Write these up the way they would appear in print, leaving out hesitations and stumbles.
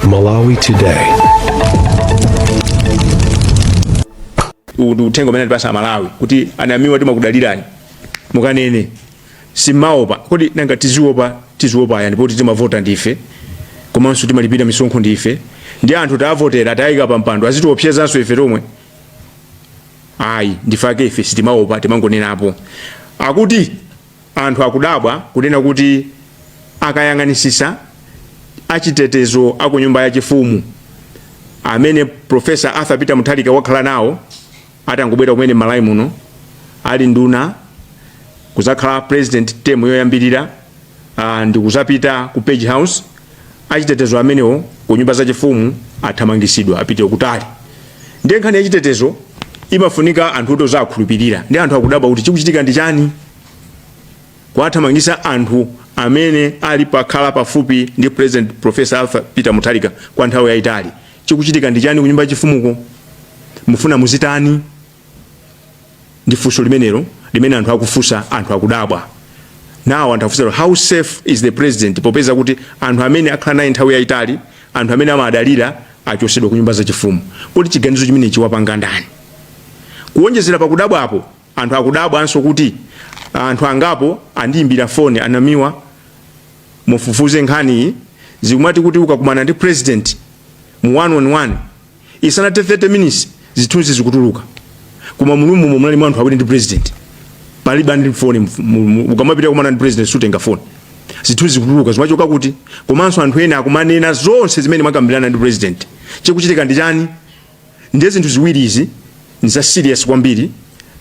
Malawi Today. Uwu ndi uthenga umene atipasa Amalawi kuti anamiwa timakudalirani mukanene simaopa. Kodi nanga tiziopa tiziopa ayani poti timavota ndife komanso timalipira misonkho ndife ndi anthu tavotera tayika pa mpando azitiopsezanso ife tomwe? Ayi, ndifake ife sitimaopa, timangonenapo. Akuti anthu akudabwa kunena kuti akayang'anisisa achitetezo aku nyumba yachifumu amene Professor Arthur Peter Mutharika wakhala nawo atangobwera kumene Malawi muno ali nduna kuzakhala president term yoyambirira, ndikuzapita ku Page House, achitetezo amenewo ku nyumba zachifumu athamangisidwa apite kutali. Ndiye nkhani yachitetezo imafunika anthu kuti ozakhulupirira, ndi anthu akudabwa kuti chikuchitika ndi chani kuwathamangisa anthu amene ali pakhala pafupi ndi President Professor Arthur Peter Mutharika kwa nthawi yayitali. Chikuchitika ndi chani ku nyumba yachifumuko? Mufuna muzitani? Ndi funso limenelo limene anthu akufunsa. Anthu akudabwa nawo, anthu akufunsa, how safe is the president, popeza kuti anthu amene akhala naye nthawi yayitali, anthu amene amadalira, achosedwa ku nyumba zachifumu? Kuti chiganizo chimene chiwapanga ndani? Kuwonjezera pakudabwapo, anthu akudabwanso kuti anthu angapo andiyimbira foni, "Anamiwa, mufufuze nkhaniyi. Zikumati kuti ukakumana ndi president mu 1 on 1, isanathe 30 minutes zithunzi zikutuluka, koma mu room munali mwa anthu awiri ndi president, palibe ndi foni. Ukamapita kumana ndi president sutenga foni, zithunzi zikutuluka, zimachoka kuti? Komanso anthu ena akumanena zonse zimene mwakambirana ndi president. Chikuchitika ndi chani?" Ndiye zinthu ziwiri izi ndi za serious kwambiri.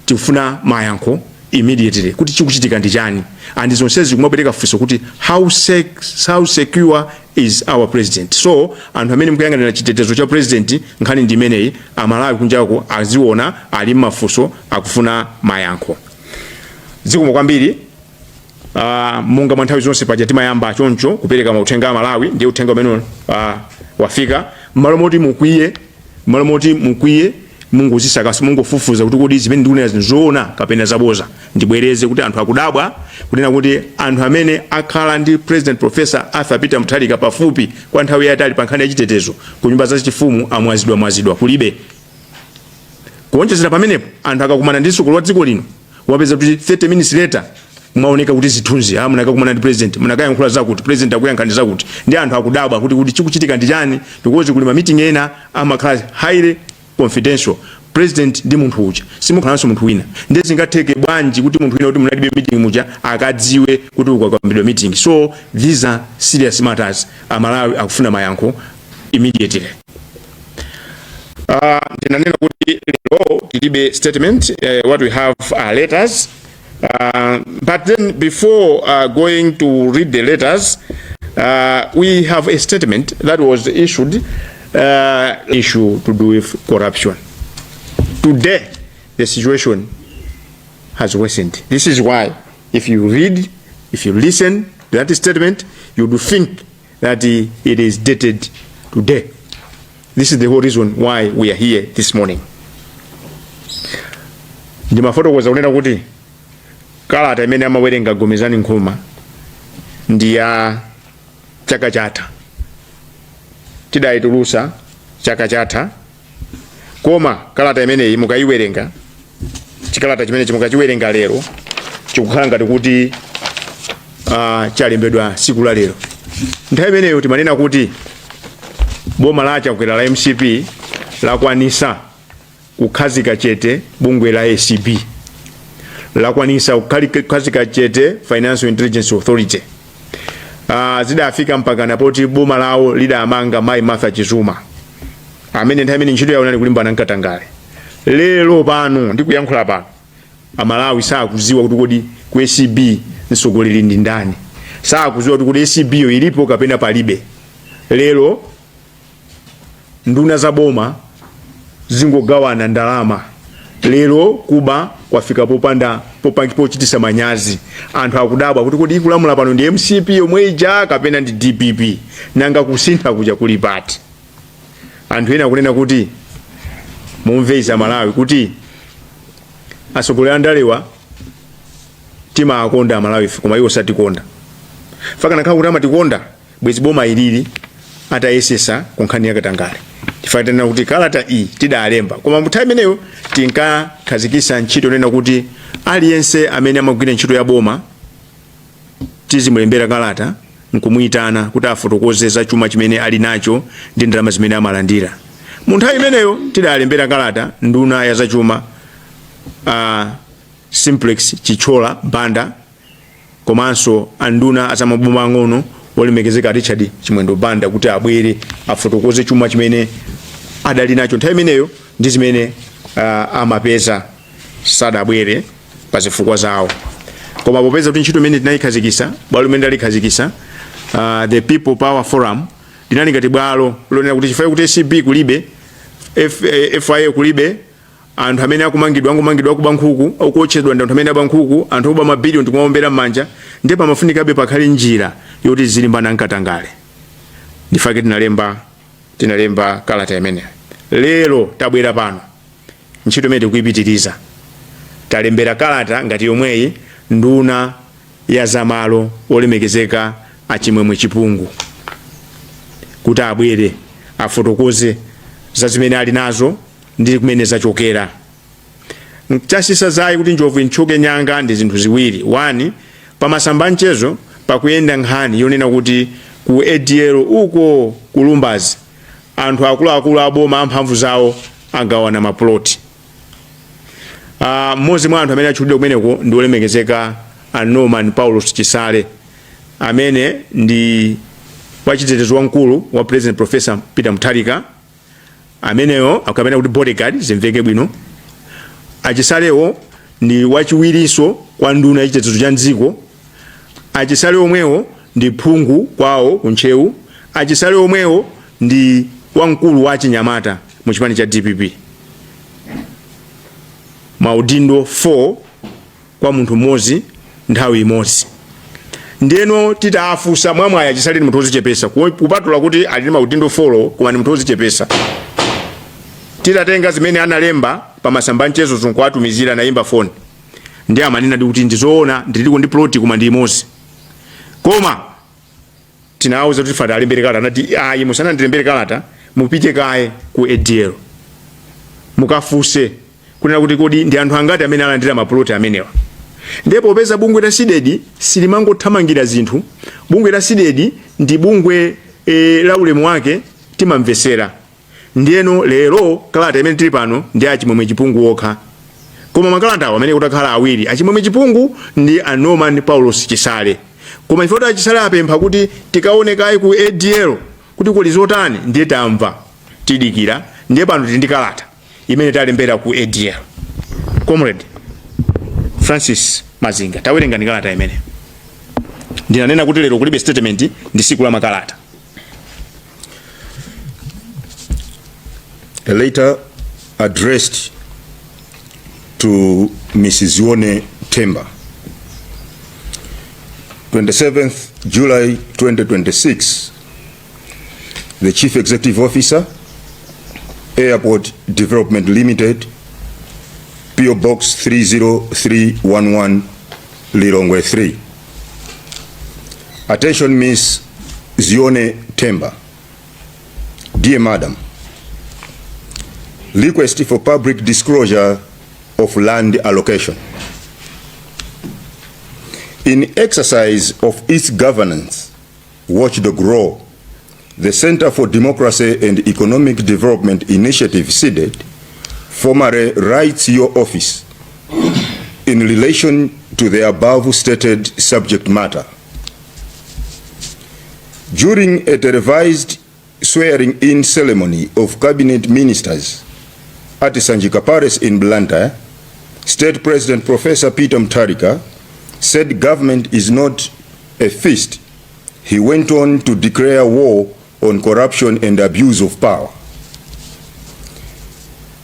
Tikufuna mayankho immediately kuti chikuchitika ndi chani. And zonsezi kumapereka funso kuti how secure is our president? So anthu amene mukuyang'anira chitetezo cha president, nkhani ndi imeneyi. Amalawi kunjako aziona ali mmafunso, akufuna mayankho. Zikomo kwambiri. Monga mwa nthawi zonse paja timayamba choncho kupereka mauthenga a Malawi. Ndiye uthenga umene wafika, mmalo moti mukwiye, mungozisakasa, mungofufuza kuti kodi zimene ndikunena zinthu zoona kapena zaboza. Ndibwereze kuti anthu akudabwa kunena kuti anthu amene akhala ndi President Professor Arthur Peter Mutharika pafupi kwa nthawi yayitali pa nkhani yachitetezo ku nyumba zachifumu amwazidwa mwazidwa, kulibe. Kuonjezera pamenepo, anthu akakumana ndi mtsogoleri wa dziko lino, wapeza kuti 30 minutes later mwaoneka kuti zithunzi, ah, munakakumana ndi president, munakayankhula zakuti, president akuyankhani zakuti. Ndi anthu akudabwa kuti chikuchitika ndi chani, because kuli ma meeting ena amakhala highly confidential. President ndi munthu uja, simukhalanso munthu wina. Ndiye zingatheke bwanji kuti munthu wina kuti munalibe meeting muja akadziwe kuti ukakambidwa meeting? So these are serious matters. Amalawi akufuna mayankho immediately. Ndinanena kuti lero tilibe statement. What we have are letters, but then before going to read the letters, we have a statement that was issued, issue to do with corruption. Today the situation has worsened. This is why if you read, if you listen to that statement, you would think that it is dated today. This is the whole reason why we are here this morning. Ndimafotokoza kunena kuti kalata imene amawerenga Gomezani Nkhoma ndi ya chaka chatha, tidayitulusa chaka chatha. Koma kalata imeneyi mukayiwerenga, chikalata chimenechi mukachiwerenga lero, chikukhala ngati kuti chalembedwa siku la lero. Nthawi imeneyo timanena kuti boma la Chakwera la MCP lakwanisa kukhazika chete bungwe la ACB, lakwanisa kukhazika chete Financial Intelligence Authority. Zidafika mpaka napoti boma lawo lidamanga mayi Martha Chizuma amene nthawi imene ntchito yawo inali kulimbana nkatangale. Lero pano ndikuyankhula pano, Amalawi sakuziwa kuti kodi ku ACB mtsogoleri ndi ndani, sakuziwa kuti kodi ACB yo ilipo kapena palibe. Lero nduna za boma zingogawana ndalama. Lero kuba kwafika popanda pochitisa manyazi. Anthu akudabwa kuti kodi ikulamula pano ndi MCP yomwe ija kapena ndi DPP? Nanga kusintha kuja kuli pati? Anthu ena akunena kuti, mumve izi Amalawi, kuti atsogoleri andalewa timawakonda Amalawi ife, koma iwo satikonda. Fakanakhala kuti amatikonda, bwezi boma ilili atayesesa ku nkhani ya katangale. Chifukwa tinena kuti kalata iyi tidalemba, koma mnthawi imeneyo tinkakhazikisa ntchito yonena kuti aliyense amene amagwira ntchito ya boma tizimulembera kalata nkumuyitana kuti afotokoze za chuma chimene ali nacho ndi ndalama zimene amalandira. Mu nthawi imeneyo tidalembera kalata nduna ya zachuma, Simplex Chithyola Banda, komanso anduna azamaboma ang'ono olemekezeka Richard Chimwendo Banda kuti abwere afotokoze chuma chimene adali nacho nthawi imeneyo ndi zimene amapeza. Sadabwere pa zifukwa zawo, koma popeza kuti ntchito imene tinayikhazikisa, bwalo limene ndalikhazikisa, the People Power Forum, linali ngati bwalo lonena kuti chifukwa kuti ACB kulibe, FIA kulibe, anthu amene akumangidwa angomangidwa akuba nkhuku, akuotchedwa ndi anthu amene aba nkhuku, anthu akuba mabiliyoni tikumaombera m'manja, ndiye pamafunikabe pakhale njira yoti zilimbana nkatangale. Ndifake tinalemba kalata imeneyo. Lero tabwera pano, ntchito imene tikuyipitiriza. Talembera kalata ngati yomweyi nduna ya zamalo olemekezeka Achimwemwe Chipungu kuti abwere afotokoze za zimene ali nazo ndi kumene zachokera. Chasisa zayi kuti njovu intchuke nyanga ndi zinthu ziwiri. 1, pamasamba mchezo pakuyenda nkhani yonena kuti ku ADL uko ku Lumbazi anthu akuluakulu aboma amphamvu zawo agawana maploti. Mmodzi mwa anthu amene atchulidwa kumeneko ndi olemekezeka a Norman Paulos Chisale, amene ndi wachitetezo wamkulu wa President Professor Peter Mutharika, ameneyo akapena kuti bodyguard zimveke bwino. Achisalewo ndi wachiwirinso kwa nduna yachitetezo cha mdziko. Achisale omwewo ndi phungu kwawo ku Ntcheu. Achisale omwewo ndi wamkulu wa achinyamata mu chipani cha DPP. Maudindo 4 kwa munthu mmodzi nthawi imodzi. Ndiyeno titafunsa mwamwayi, Achisale ndi munthu wozichepesa, kupatula kuti ali ndi maudindo 4, koma ndi munthu wozichepesa. Titatenga zimene analemba pa masamba mchezo nkuwatumizira, nayimba foni, ndi amanena ndi kuti ndizoona, ndiliko ndi ploti koma ndi imodzi. Koma tinawauza kuti fata alembere kalata, anati ayi, musanandilembere kalata mupite kaye ku ADL mukafunse kunena kuti kodi ndi anthu angati amene alandira mapuloti amenewa. Ndipo popeza bungwe la CDEDI silimangothamangira zinthu, bungwe la CDEDI ndi bungwe la ulemu wake, timamvesera. Ndiyeno lero kalata imene tili pano ndi Achimwemwe Chipungu okha, koma makalata awo amene kutakhala awiri, Achimwemwe Chipungu ndi a Norman Paulos Chisale. Koma ife kuti Achisale apempha kuti tikaone kaye ku ADL kuti kuli zotani, ndiye tamva, tidikira. Ndiye pano tili ndi kalata imene talembera ku ADL. Comrade Francis Mazinga, tawerengani kalata imene ndinanena kuti lero kulibe statement, ndi siku la makalata. A letter addressed to Mrs. Zione Temba. 27th July 2026, the Chief Executive Officer, Airport Development Limited, PO Box 30311, Lilongwe 3. Attention Miss Zione Temba. Dear Madam, request for public disclosure of land allocation. In exercise of its governance watchdog role, the Center for Democracy and Economic Development Initiative, CDEDI, formally writes your office in relation to the above stated subject matter. During a televised swearing-in ceremony of cabinet ministers at Sanjika Palace in Blantyre, State President Professor Peter Mutharika said government is not a feast. He went on to declare war on corruption and abuse of power.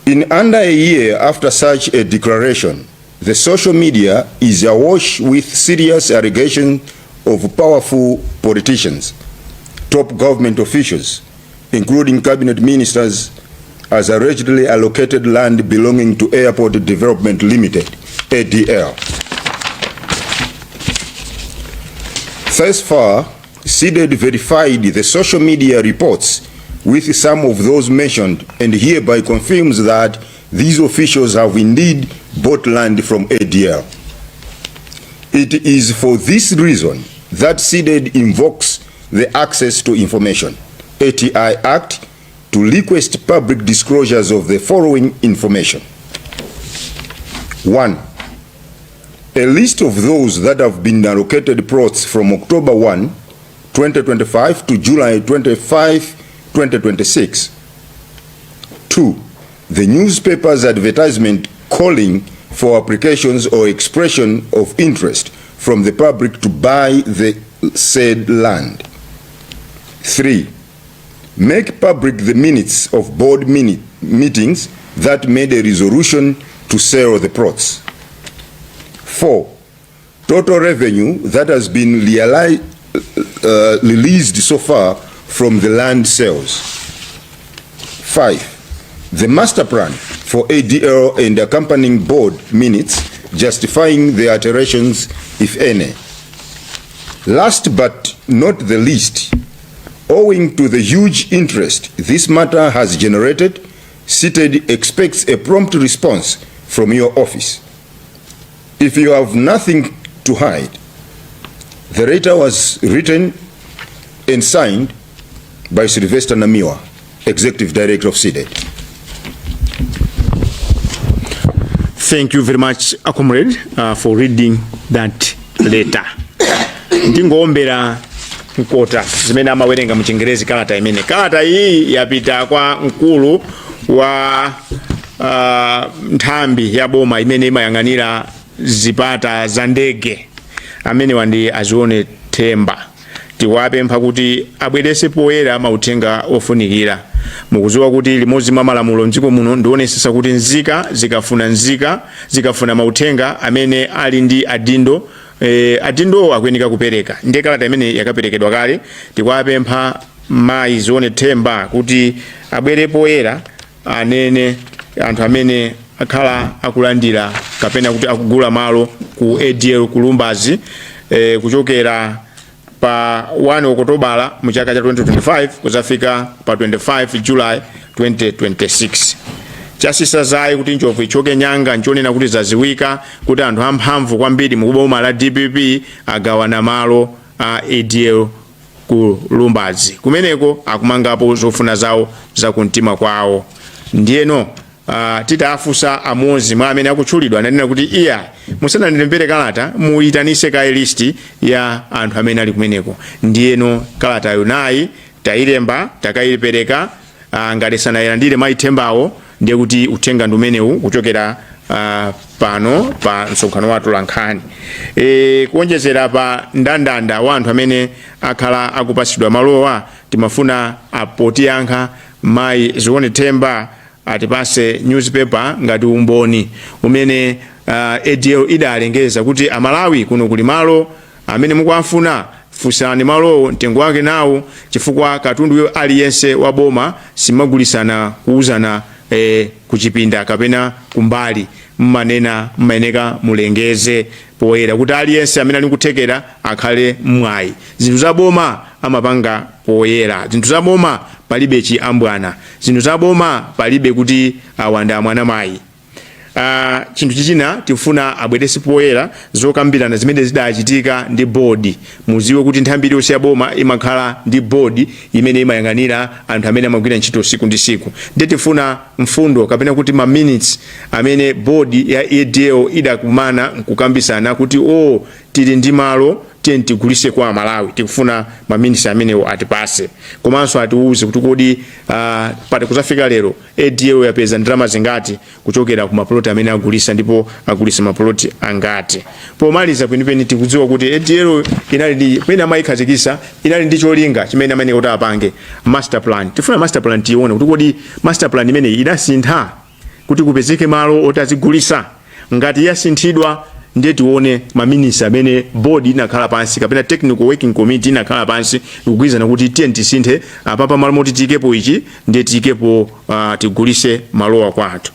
In under a year after such a declaration, the social media is awash with serious allegations of powerful politicians, top government officials, including cabinet ministers, as allegedly allocated land belonging to Airport Development Limited, ADL. Thus far, CDEDI verified the social media reports with some of those mentioned and hereby confirms that these officials have indeed bought land from ADL. It is for this reason that CDEDI invokes the Access to Information ATI Act to request public disclosures of the following information. 1. A list of those that have been allocated plots from October 1, 2025 to July 25, 2026. 2. The newspaper's advertisement calling for applications or expression of interest from the public to buy the said land. 3. Make public the minutes of board meetings that made a resolution to sell the plots. 4. Total revenue that has been released so far from the land sales. 5. The master plan for ADL and accompanying board minutes justifying the alterations, if any. Last but not the least, owing to the huge interest this matter has generated, CDEDI expects a prompt response from your office. If you have nothing to hide, the letter was written and signed by Sylvester Namiwa, Executive Director of CDEDI. Thank you very much, comrade, for reading that letter. Ndingowombera mkota zimene amawerenga mu Chingerezi kalata imene. Kalata iyi yapita kwa mkulu wa nthambi ya boma imene imayang'anira zipata za ndege, amene wandi azione Themba. Tiwapempha kuti abwerese poyera mauthenga ofunikira. Mukudziwa kuti limodzi mwa malamulo mdziko muno ndionesesa kuti nzika zikafuna mauthenga amene ali ndi adindo, adindo akuyeneka kupereka. Ndiye kalata imene yakaperekedwa kale. Tikuwapempha mayi Zione Themba kuti abwere poyera, anene anthu amene akhala akulandira kapena kuti akugula malo ku ADL ku Lumbazi, kuchokera pa 1 Okotobala mu chaka cha 2025 kuzafika pa 25 July 2026. Chasisa zayi kuti njovu ichoke nyanga nchonena kuti zaziwika kuti anthu amphamvu kwambiri mu boma la DPP agawana malo a ADL ku Lumbazi. Kumeneko akumangapo zofuna zawo zakumtima kwawo. Ndiyeno titafunsa amodzi mwa amene akutchulidwa, ananena kuti iya, musanandilembere kalata, muyitanise kaye list ya anthu amene ali kumeneko. Ndiyeno kalatayo nayi tayilemba, takayipereka. Ngati sanayilandire mayi Thembawo, ndiye kuti uthenga ndi umenewu kuchokera pano pa msonkhano wathu la nkhani. Kuonjezera pa ndandanda wa anthu amene akhala akupasidwa malowa, timafuna apotiyankha mayi Zione Themba atipase newspaper ngati umboni umene ADL idalengeza kuti Amalawi, kuno kuli malo amene mukuafuna, funsani malowo, mtengo wake nawo, chifukwa katundu aliyense wa boma simagulisana kuuzana kuchipinda kapena kumbali, mmanena mmayeneka mulengeze poyera kuti aliyense amene ali kuthekera akhale mwayi. Zinthu za boma amapanga poyera. Zinthu za boma palibe chiambwana. Zinthu za boma palibe kuti awanda mwana mayi. Chinthu chichina tifuna abwerese poyera zokambirana zimene zidachitika ndi board. Muziwe kuti nthambi iliyonse ya boma imakhala ndi board imene imayang'anira anthu amene amagwira ntchito siku ndi siku. Ndiye tifuna mfundo kapena kuti ma minutes amene board ya ADL idakumana nkukambisana kuti, oh, tili ndi malo, tiye tigulise kwa Amalawi. Tikufuna ma minutes amenewo atipase, komanso atiuze kuti kodi pati kuzafika lero ADL yapeza ndalama zingati kuchokera ku maploti amene agulisa, ndipo agulisa maploti angati? Pomaliza kwenikweni, tikudziwa kuti ADL inali ndi, pamene amayikhazikisa, inali ndi cholinga chimene amene kuti apange master plan. Tifuna master plan tione kuti kodi master plan imeneyi idasintha kuti kupezeke malo oti azigulisa? Ngati yasinthidwa, ndiye tione ma minutes amene board inakhala pansi kapena technical working committee inakhala pansi ikugwirizana kuti tiye tisinthe apapa, malo moti tiyikepo ichi, ndiye tiyikepo, tigulise malowa kwa anthu.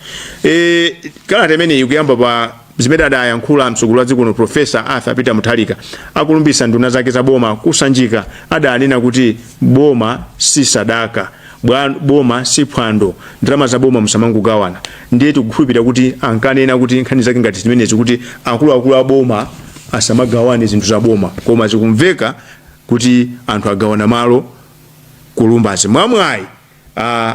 Kalata imene ikuyamba pa Zimene adayankhula mtsogoleri wa dziko lino, Professor Arthur Peter Mutharika, akulumbisa nduna zake za boma kusanjika, adanena kuti boma si sadaka, boma si phwando, ndalama za boma musamangogawana. Ndiye tikukhulupirira kuti ankanena kuti nkhani zake ngati zimenezi, kuti akuluakulu a boma asamagawane zinthu za boma, koma zikumveka kuti anthu agawana malo kulumbazi. Mwamwayi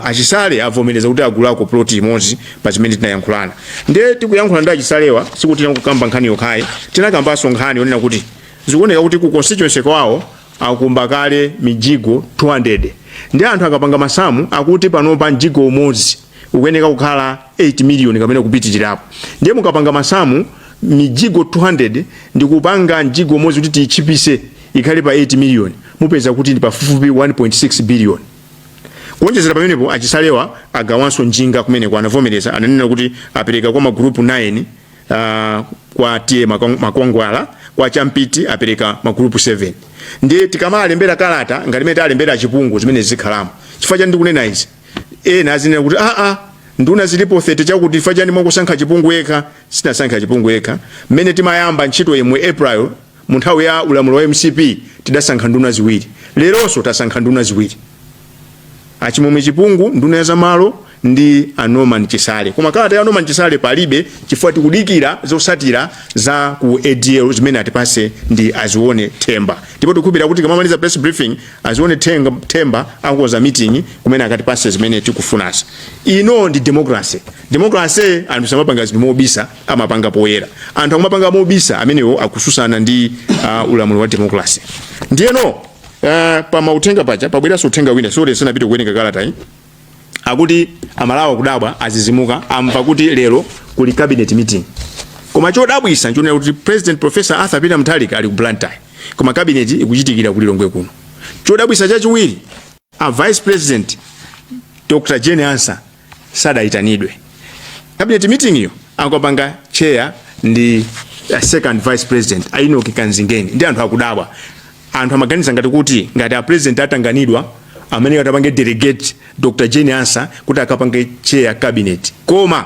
achisale avomereza kuti agulako plot imodzi pa zimene tinayankhulana. Ndiye tikuyankhula ndi achisalewa, sikuti tinakukamba nkhani yokhayi, tinakambanso nkhani yonena kuti zikuoneka kuti ku constituency kwawo akumba kale mijigo 200, ndi anthu akapanga masamu akuti panopa mjigo umodzi ukuyeneka kukhala 8 million kapena kupitirirapo. Ndiye mukapanga masamu, mijigo 200 ndikupanga mjigo umodzi kuti tiyichipise ikhale pa 8 million, mupeza kuti ndi pafupifupi 1.6 billion. Kuonjezera pamenepo, achisalewa agawanso njinga kumeneko, anavomereza, ananena kuti apereka kwa magrupu 9 kwa T/A Makwangwala, kwa Champiti apereka magrupu 7. Ndiye tikamalembera kalata ngati imene talembera achipungu, zimene zikhalamo. Chifukwa chani ndikunena izi? Ena azinena kuti aa, nduna zilipo 30 chakuti, chifukwa chani mwakusankha Chipungu yekha? Sinasankha Chipungu yekha. Mmene timayamba ntchito imwe April mu nthawi ya ulamuliro wa MCP, tidasankha nduna ziwiri, leronso tasankha nduna ziwiri, achimwemwe Chipungu, nduna ya zamalo, ndi a Norman Chisale. Koma kalata ya Norman Chisale palibe, chifukwa tikudikira zosatira za ku ADL zimene atipase ndi Azione Themba. Ndipo tikukhulupirira kuti tikamamaliza press briefing, Azione Themba akonza meeting kumene akatipase zimene tikufunasa. Ino ndi democracy. Democracy, anthu samapanga zinthu mobisa, amapanga poyera. Anthu akumapanga mobisa amenewo akususana ndi ulamuliro wa democracy. Ndiyeno pa mauthenga paja pabweranso uthenga wina. Sorry, sinapite kuwerenga kalata iyi. Akuti Amalawi kudabwa, azizimuka, amva kuti lero kuli cabinet meeting, koma chodabwisa nchonena kuti President Professor Arthur Peter Mutharika ali ku Blantyre, koma cabinet ikuchitikira ku Lilongwe kuno. Chodabwisa chachiwiri, a Vice President Dr Jane Ansah sadayitanidwe. Cabinet meeting iyo akupanga chair ndi Second Vice President Enoch Kanzingeni. Ndi anthu akudabwa, anthu amaganiza ngati kuti ngati a President atanganidwa, amene atapange delegate Dr Jane Ansah kuti akapange chair cabinet. Koma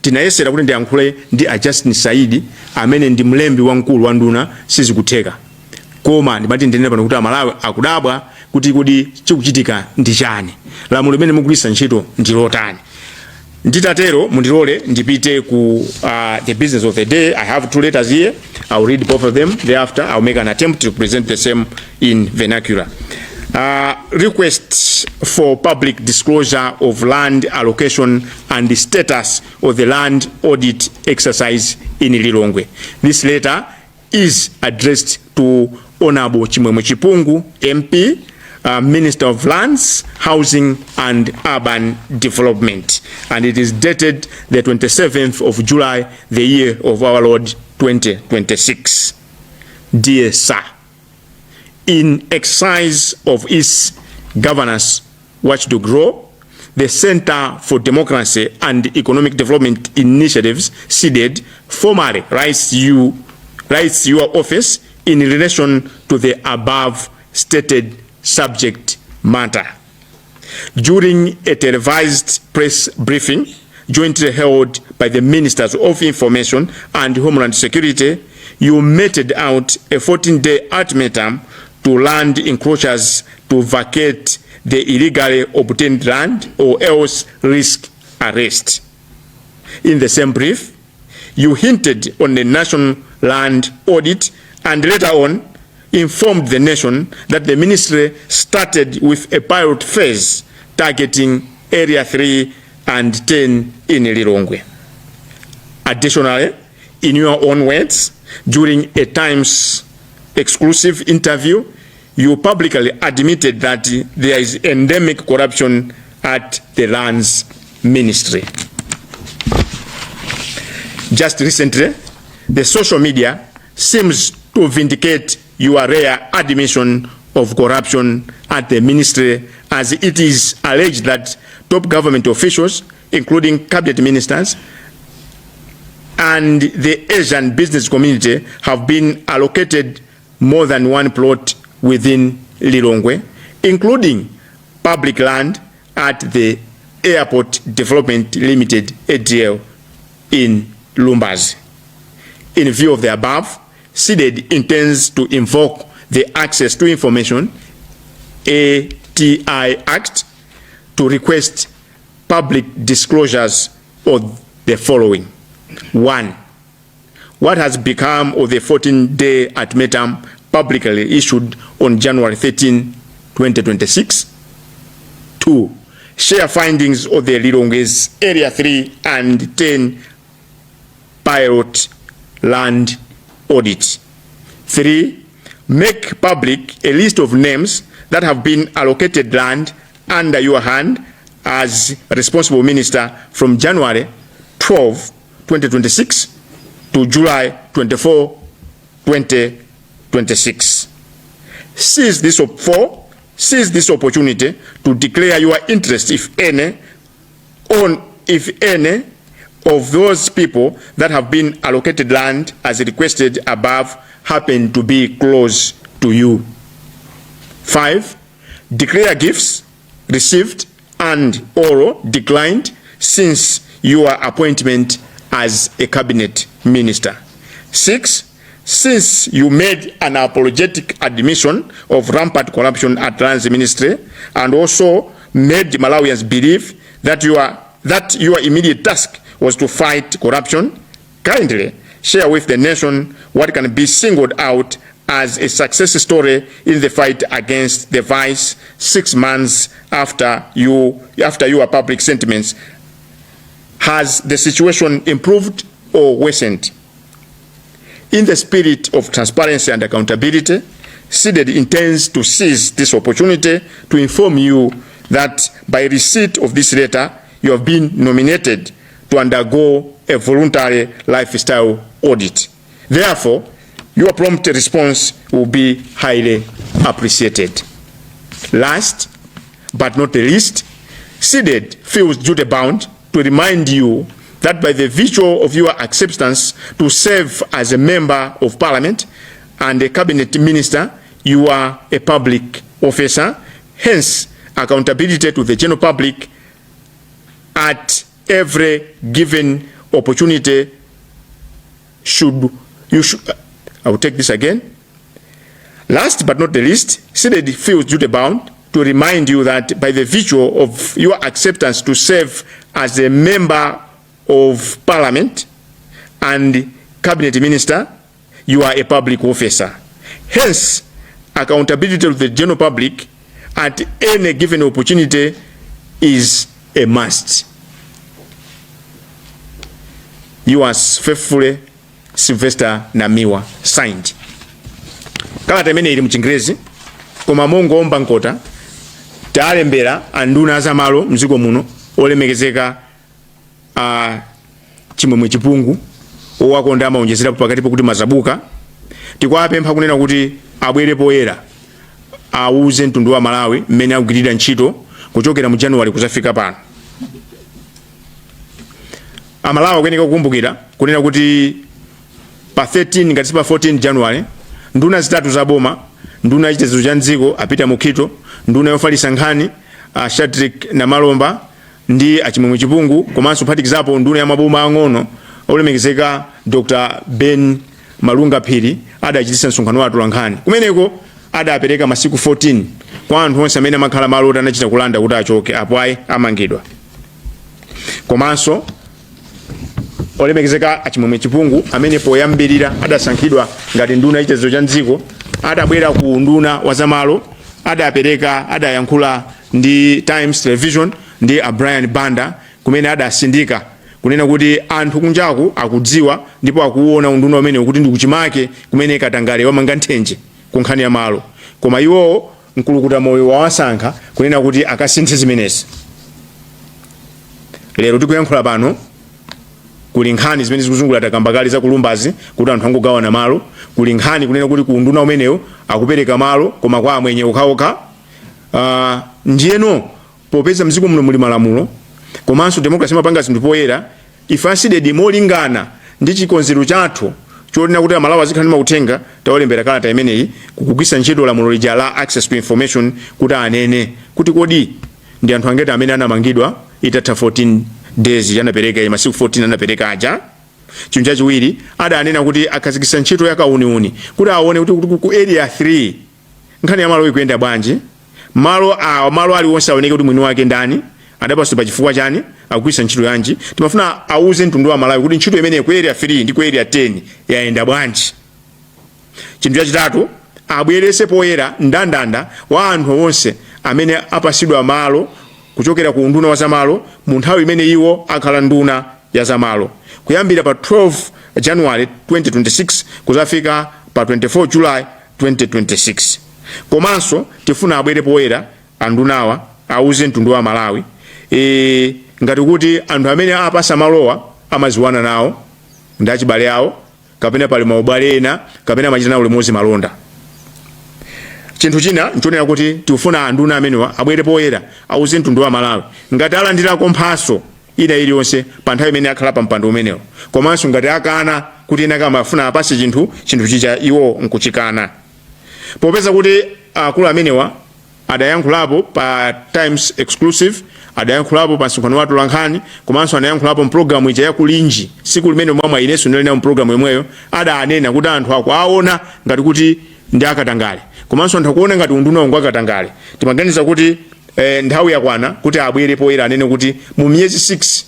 tinayesera kuti ndiyankhule ndi a Justin Saidi, amene ndi mlembi wamkulu wa nduna, sizikutheka. Koma ndimati ndinene pano kuti Amalawi akudabwa kuti kodi chikuchitika ndi chani? Lamulo limene mugwiritsa ntchito ndi lotani? Nditatero, mundilole ndipite ku the business of the day. I have two letters here. I will read both of them. Thereafter I will make an attempt to present the same in vernacular. Request for public disclosure of land allocation and the status of the land audit exercise in Lilongwe. This letter is addressed to Honorable Chimwemwe Chipungu, MP, Minister of Lands, Housing and Urban Development. And it is dated the 27th of July, the year of our Lord 2026. Dear Sir, in exercise of its governance watchdog role, the Center for Democracy and Economic Development Initiatives, CDEDI, formally writes your office in relation to the above stated subject matter. During a televised press briefing jointly held by the Ministers of Information and Homeland Security, you meted out a 14-day ultimatum to land encroachers to vacate the illegally obtained land or else risk arrest. In the same brief, you hinted on the national land audit and later on informed the nation that the ministry started with a pilot phase targeting Area 3 and 10 in Lilongwe. Additionally, in your own words, during a Times exclusive interview, you publicly admitted that there is endemic corruption at the Lands Ministry. Just recently, the social media seems to vindicate your rare admission of corruption at the ministry, as it is alleged that top government officials, including cabinet ministers and the Asian business community, have been allocated more than one plot within Lilongwe, including public land at the Airport Development Limited, ADL, in Lumbadzi. In view of the above, CDEDI intends to invoke the Access to Information ATI Act to request public disclosures of the following. 1. What has become of the 14-day ultimatum publicly issued on January 13, 2026? 2. Share findings of the Lilongwe's Area 3 and 10 pilot land audit. 3. Make public a list of names that have been allocated land under your hand as responsible minister from January 12, 2026 to July 24, 2026. 4. Seize this opportunity to declare your interest, if any, on if any of those people that have been allocated land as requested above happen to be close to you. 5. Declare gifts received and or declined since your appointment as a cabinet minister. 6. Since you made an apologetic admission of rampant corruption at Lands Ministry and also made Malawians believe that your immediate task was to fight corruption, kindly share with the nation what can be singled out as a success story in the fight against the vice 6 months after your public sentiments. Has the situation improved or worsened? In the spirit of transparency and accountability, CDEDI intends to seize this opportunity to inform you that by receipt of this letter, you have been nominated to undergo a voluntary lifestyle audit. Therefore, your prompt response will be highly appreciated. Last but not the least, CDEDI feels duty bound to remind you that by the virtue of your acceptance to serve as a member of parliament and a cabinet minister, you are a public officer. Hence, accountability to the general public at every given opportunity should you should I will take this again. Last but not the least, CDEDI feels duty bound to remind you that by the virtue of your acceptance to serve as a member of parliament and cabinet minister, you are a public officer. Hence, accountability to the general public at any given opportunity is a must. Yours faithfully, Sylvester Namiwa. Signed. Kalata imene ili mchingerezi, koma mongoomba mkota, talembera anduna azamalo mdziko muno, olemekezeka a Chimwemwe Chipungu, owakonda amaonjezerapo pakatipo kuti Mazabuka. Tikuwapempha kunena kuti abwere poyera, auze mtundu wa Malawi mmene akugwirira ntchito kuchokera mu January kuzafika pano. Amalawi akuyeneka kukumbukira kunena kuti pa 13, ngati si pa 14 January, nduna zitatu za boma, nduna yachitetezo cha mdziko a Peter Mukhito, nduna yofalitsa nkhani a Shadrick Namalomba ndi Achimwemwe Chipungu, komanso kuphatikizapo nduna ya maboma ang'ono, olemekezeka Dr Ben Malunga Phiri, adachititsa msonkhano wa atolankhani. Kumeneko adapereka masiku 14 kwa anthu onse amene amakhala malo oti anachita kulanda kuti achoke, apo ayi amangidwa. Komanso olemekezeka Achimwemwe Chipungu, amene poyambirira adasankhidwa ngati nduna yachitetezo cha mdziko, adabwera ku nduna wa zamalo, adapereka, adayankhula ndi Times Television ndi a Brian Banda, kumene adasindika kunena kuti anthu kunjaku akudziwa ndipo akuona unduna umene kuti ndikuchimake kumene katangale wamanga nthenje ku nkhani ya malo, koma iwowo mkulukuta moyo wawasankha kunena kuti akasinthe zimenezi. Lero tikuyankhula pano, kuli nkhani zimene zikuzungulira, takamba kale za kulumbazi kuti anthu angogawana malo. Kuli nkhani kunena kuti ku unduna umenewo akupereka malo koma kwa amwenye okhaokha. Ndiyeno popeza mdziko muno muli malamulo komanso democracy imapanga zinthu poyera, ife a CDEDI, molingana ndi chikonzero chathu chonena kuti Amalawi azikhala ndi mauthenga, tawalembera kalata imeneyi kukugwisa ntchito lamulo lija la Access to Information kuti anene kuti kodi ndi anthu angati amene anamangidwa itatha 14 days anapereka, masiku 14 anapereka aja. Chinthu chachiwiri, adanena kuti akhazikitsa ntchito ya kauniuni kuti aone kuti ku Area 3 nkhani ya malo ikuyenda bwanji. Malo awa, malo aliwonse aoneke kuti mwini wake ndani, adapatsidwa pa chifukwa chani, akugwiritsa ntchito yanji. Timafuna auze mtundu wa Malawi kuti ntchito imeneyi ku Area 3 ndi ku Area 10 yayenda bwanji. Chinthu chachitatu, abwerese poyera ndandanda wa anthu onse amene apasidwa malo kuchokera ku unduna wa zamalo mu nthawi imene iwo akhala nduna ya zamalo, kuyambira pa 12 January 2026 kuzafika pa 24 July 2026. Komanso tifuna abwere poyera andunawa, auze mtundu wa Malawi ngati kuti anthu amene apasa malowa amaziwana nawo ndi achibale awo, kapena pali maubale ena, kapena amachita nawo limodzi malonda. Chinthu china nchonena kuti tikufuna anduna amenewa abwere poyera, auze mtundu wa Malawi ngati alandirako mphaso ina iliyonse pa nthawi imene akhala pa mpando umenewo, komanso ngati akana kuti ena kamafuna apase chinthu, chinthu chija iwo nkuchikana. Popeza kuti akulu amenewa adayankhulapo pa Times Exclusive, adayankhulapo pa msonkhano wa atolankhani, komanso anayankhulapo mpulogalamu ija yakulinji siku limene mwamwa inenso ndinali nawo mpulogalamu yomweyo, adanena kuti anthu akuaona ngati kuti ndi akatangale, komanso anthu akuona ngati unduna wangu akatangale. Timaganiza kuti nthawi yakwana kuti abwere poyera, anene kuti mu miyezi 6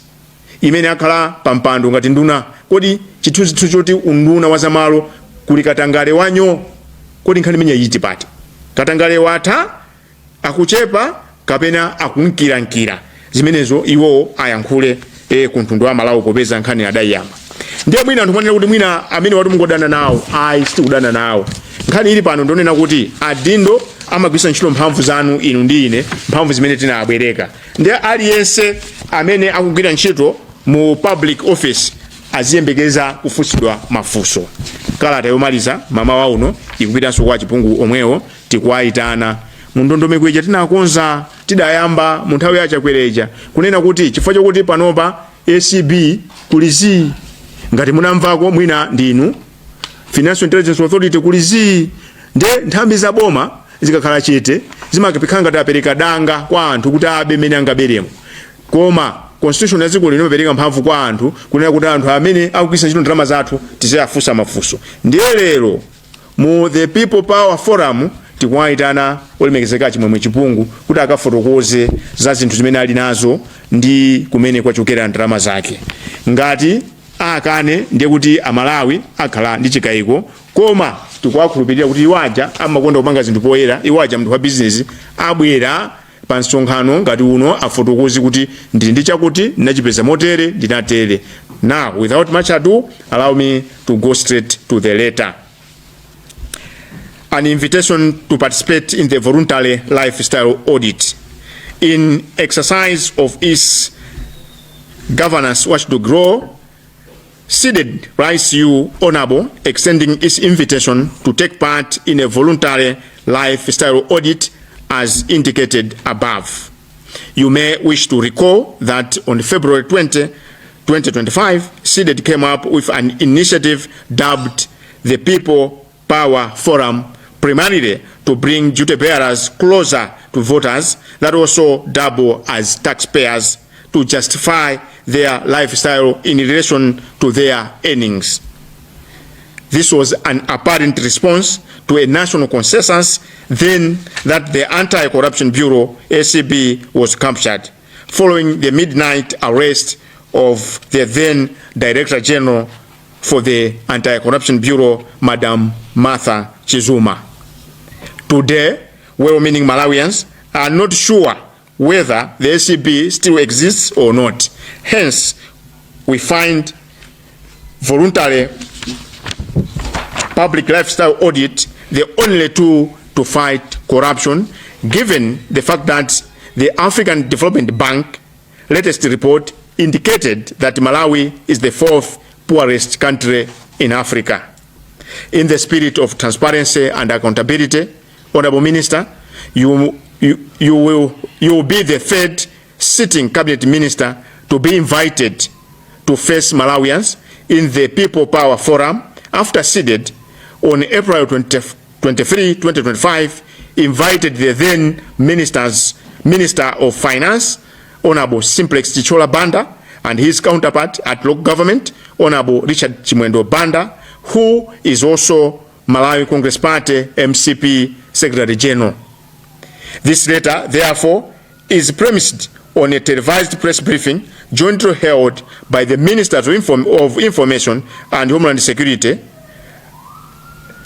imene akhala pa mpando ngati nduna, kodi chithunzithunzi choti unduna wa zamalo kuli katangale wanyo, kodi nkhani imene yayiti pati? Katangale watha, akuchepa, kapena akunkirankira? Zimenezo iwowo ayankhule ku mtundu wa Malawi, popeza nkhani adayiyamba. Ndiye mwina anthu mwanena kuti mwina amene wati mungodana nawo. Ayi, sitikudana nawo. Nkhani ili pano ndionena kuti adindo amagwiritsa ntchito mphamvu zanu inu ndi ine, mphamvu zimene tinabwereka. Ndiye aliyense amene akugwira ntchito mu public office aziyembekeza kufunsidwa mafunso. Kalata yomaliza mamawa uno ikupitanso kwa Chipungu omwewo. Tikuwayitana mu ndondomeko ija tinakonza, tidayamba mu nthawi ya Chakwereja, kunena kuti chifukwa chokuti panopa ACB kuli zii, ngati munamvako mwina ndinu Financial Intelligence Authority kuli zii, nde nthambi za boma zikakhala chete zimakhala ngati apereka danga kwa anthu kuti abe mene angaberemo. Koma constitution ya dziko lino imapereka mphamvu kwa anthu kunena kuti anthu amene akugwiritsa ntchito ndalama zathu tiziyafunsa mafunso. Ndiye lero mu the People Power Forum tikuwayitana olemekezeka Chimwemwe Chipungu kuti akafotokoze za zinthu zimene ali nazo ndi kumene kwachokera ndalama zake. Ngati akane, ndiye kuti Amalawi akhala ndi chikayiko, koma tikuwakhulupirira kuti iwo aja amakonda kupanga zinthu poyera. Iwo aja munthu wa bizinesi, abwera pa msonkhano ngati uno afotokoze kuti ndili ndi chakuti, ndinachipeza motere, ndinatere. Now, without much ado, allow me to go straight to the letter. An invitation to participate in the voluntary lifestyle audit. In exercise of its governance watchdog role, CDEDI writes you, Honorable, extending its invitation to take part in a voluntary lifestyle audit as indicated above. You may wish to recall that on February 20, 2025, CDEDI came up with an initiative dubbed the People Power Forum, primarily to bring duty bearers closer to voters that also double as taxpayers to justify their lifestyle in relation to their earnings. This was an apparent response to a national consensus then that the Anti-Corruption Bureau, ACB, was captured following the midnight arrest of the then Director General for the Anti-Corruption Bureau, Madam Martha Chizuma. Today, well-meaning Malawians are not sure whether the ACB still exists or not. Hence, we find voluntary public lifestyle audit the only tool to fight corruption, given the fact that the African Development Bank latest report indicated that Malawi is the fourth poorest country in Africa. In the spirit of transparency and accountability, Honorable Minister, you will be the third sitting cabinet minister to be invited to face Malawians in the People Power Forum after CDEDI on April 20, 23, 2025 invited the then Minister of Finance, Honorable Simplex Chithyola Banda, and his counterpart at local government, Honorable Richard Chimwendo Banda, who is also Malawi Congress Party MCP Secretary General. This letter, therefore, is premised on a televised press briefing jointly held by the Ministers of Information and Homeland Security,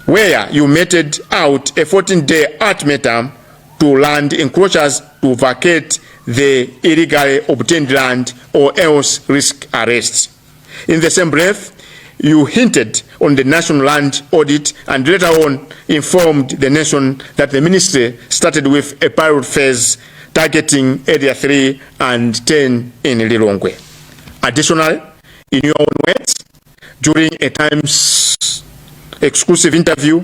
where you meted out a 14-day ultimatum to land encroachers to vacate the illegally obtained land or else risk arrest. In the same breath, you hinted on the national land audit and later on informed the nation that the ministry started with a pilot phase targeting Area 3 and 10 in Lilongwe. Additionally, in your own words, during a Times exclusive interview,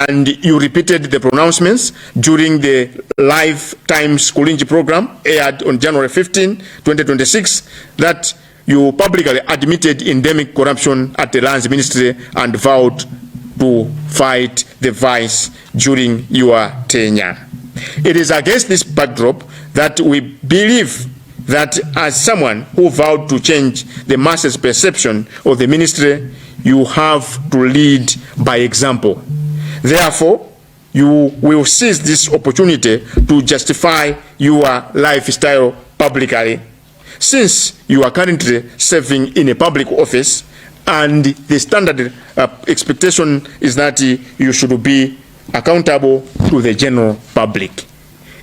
and you repeated the pronouncements during the live Times Kulinji program aired on January 15, 2026, that you publicly admitted endemic corruption at the Lands Ministry and vowed to fight the vice during your tenure. It is against this backdrop that we believe that as someone who vowed to change the masses' perception of the ministry, you have to lead by example. Therefore, you will seize this opportunity to justify your lifestyle publicly, since you are currently serving in a public office and the standard expectation is that you should be accountable to the general public.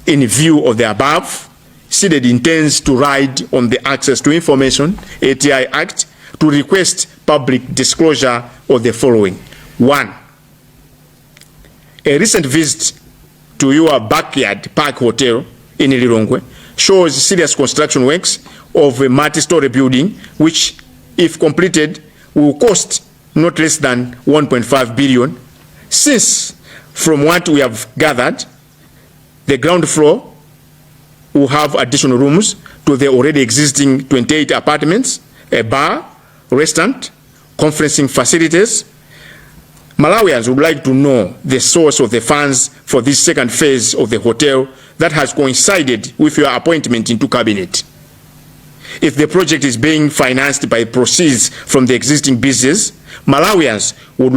In view of the above, CDEDI intends to ride on the Access to Information ATI Act to request public disclosure of the following. One, a recent visit to your Backyard Park Hotel in Lilongwe shows serious construction works of a multi-story building which, if completed, will cost not less than 1.5 billion. Since, from what we have gathered, the ground floor will have additional rooms to the already existing 28 apartments, a bar, restaurant, conferencing facilities. Malawians would like to know the source of the funds for this second phase of the hotel that has coincided with your appointment into cabinet. If the project is being financed by proceeds from the existing business, Malawians would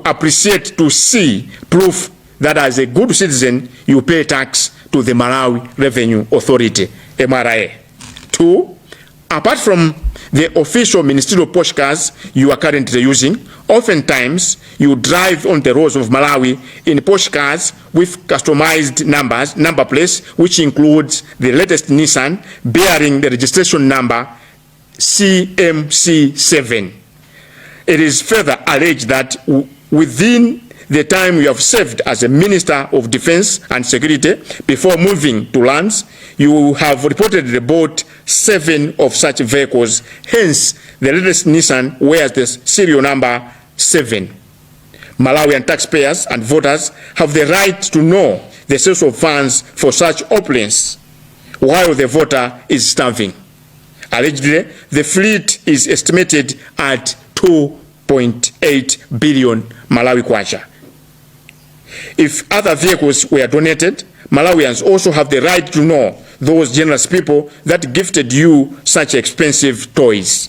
appreciate to see proof that as a good citizen you pay tax to the Malawi Revenue Authority, MRA. Two, apart from the official ministerial posh cars you are currently using, oftentimes you drive on the roads of Malawi in posh cars with customized numbers, number plates, which includes the latest Nissan bearing the registration number CMC7. It is further alleged that within the time you have served as a Minister of Defense and Security before moving to lands, you have reportedly bought seven of such vehicles. Hence, the latest Nissan wears the serial number 7. Malawian taxpayers and voters have the right to know the source of funds for such opulence while the voter is starving. Allegedly, the fleet is estimated at 2.8 billion Malawi kwacha. If other vehicles were donated, Malawians also have the right to know those generous people that gifted you such expensive toys.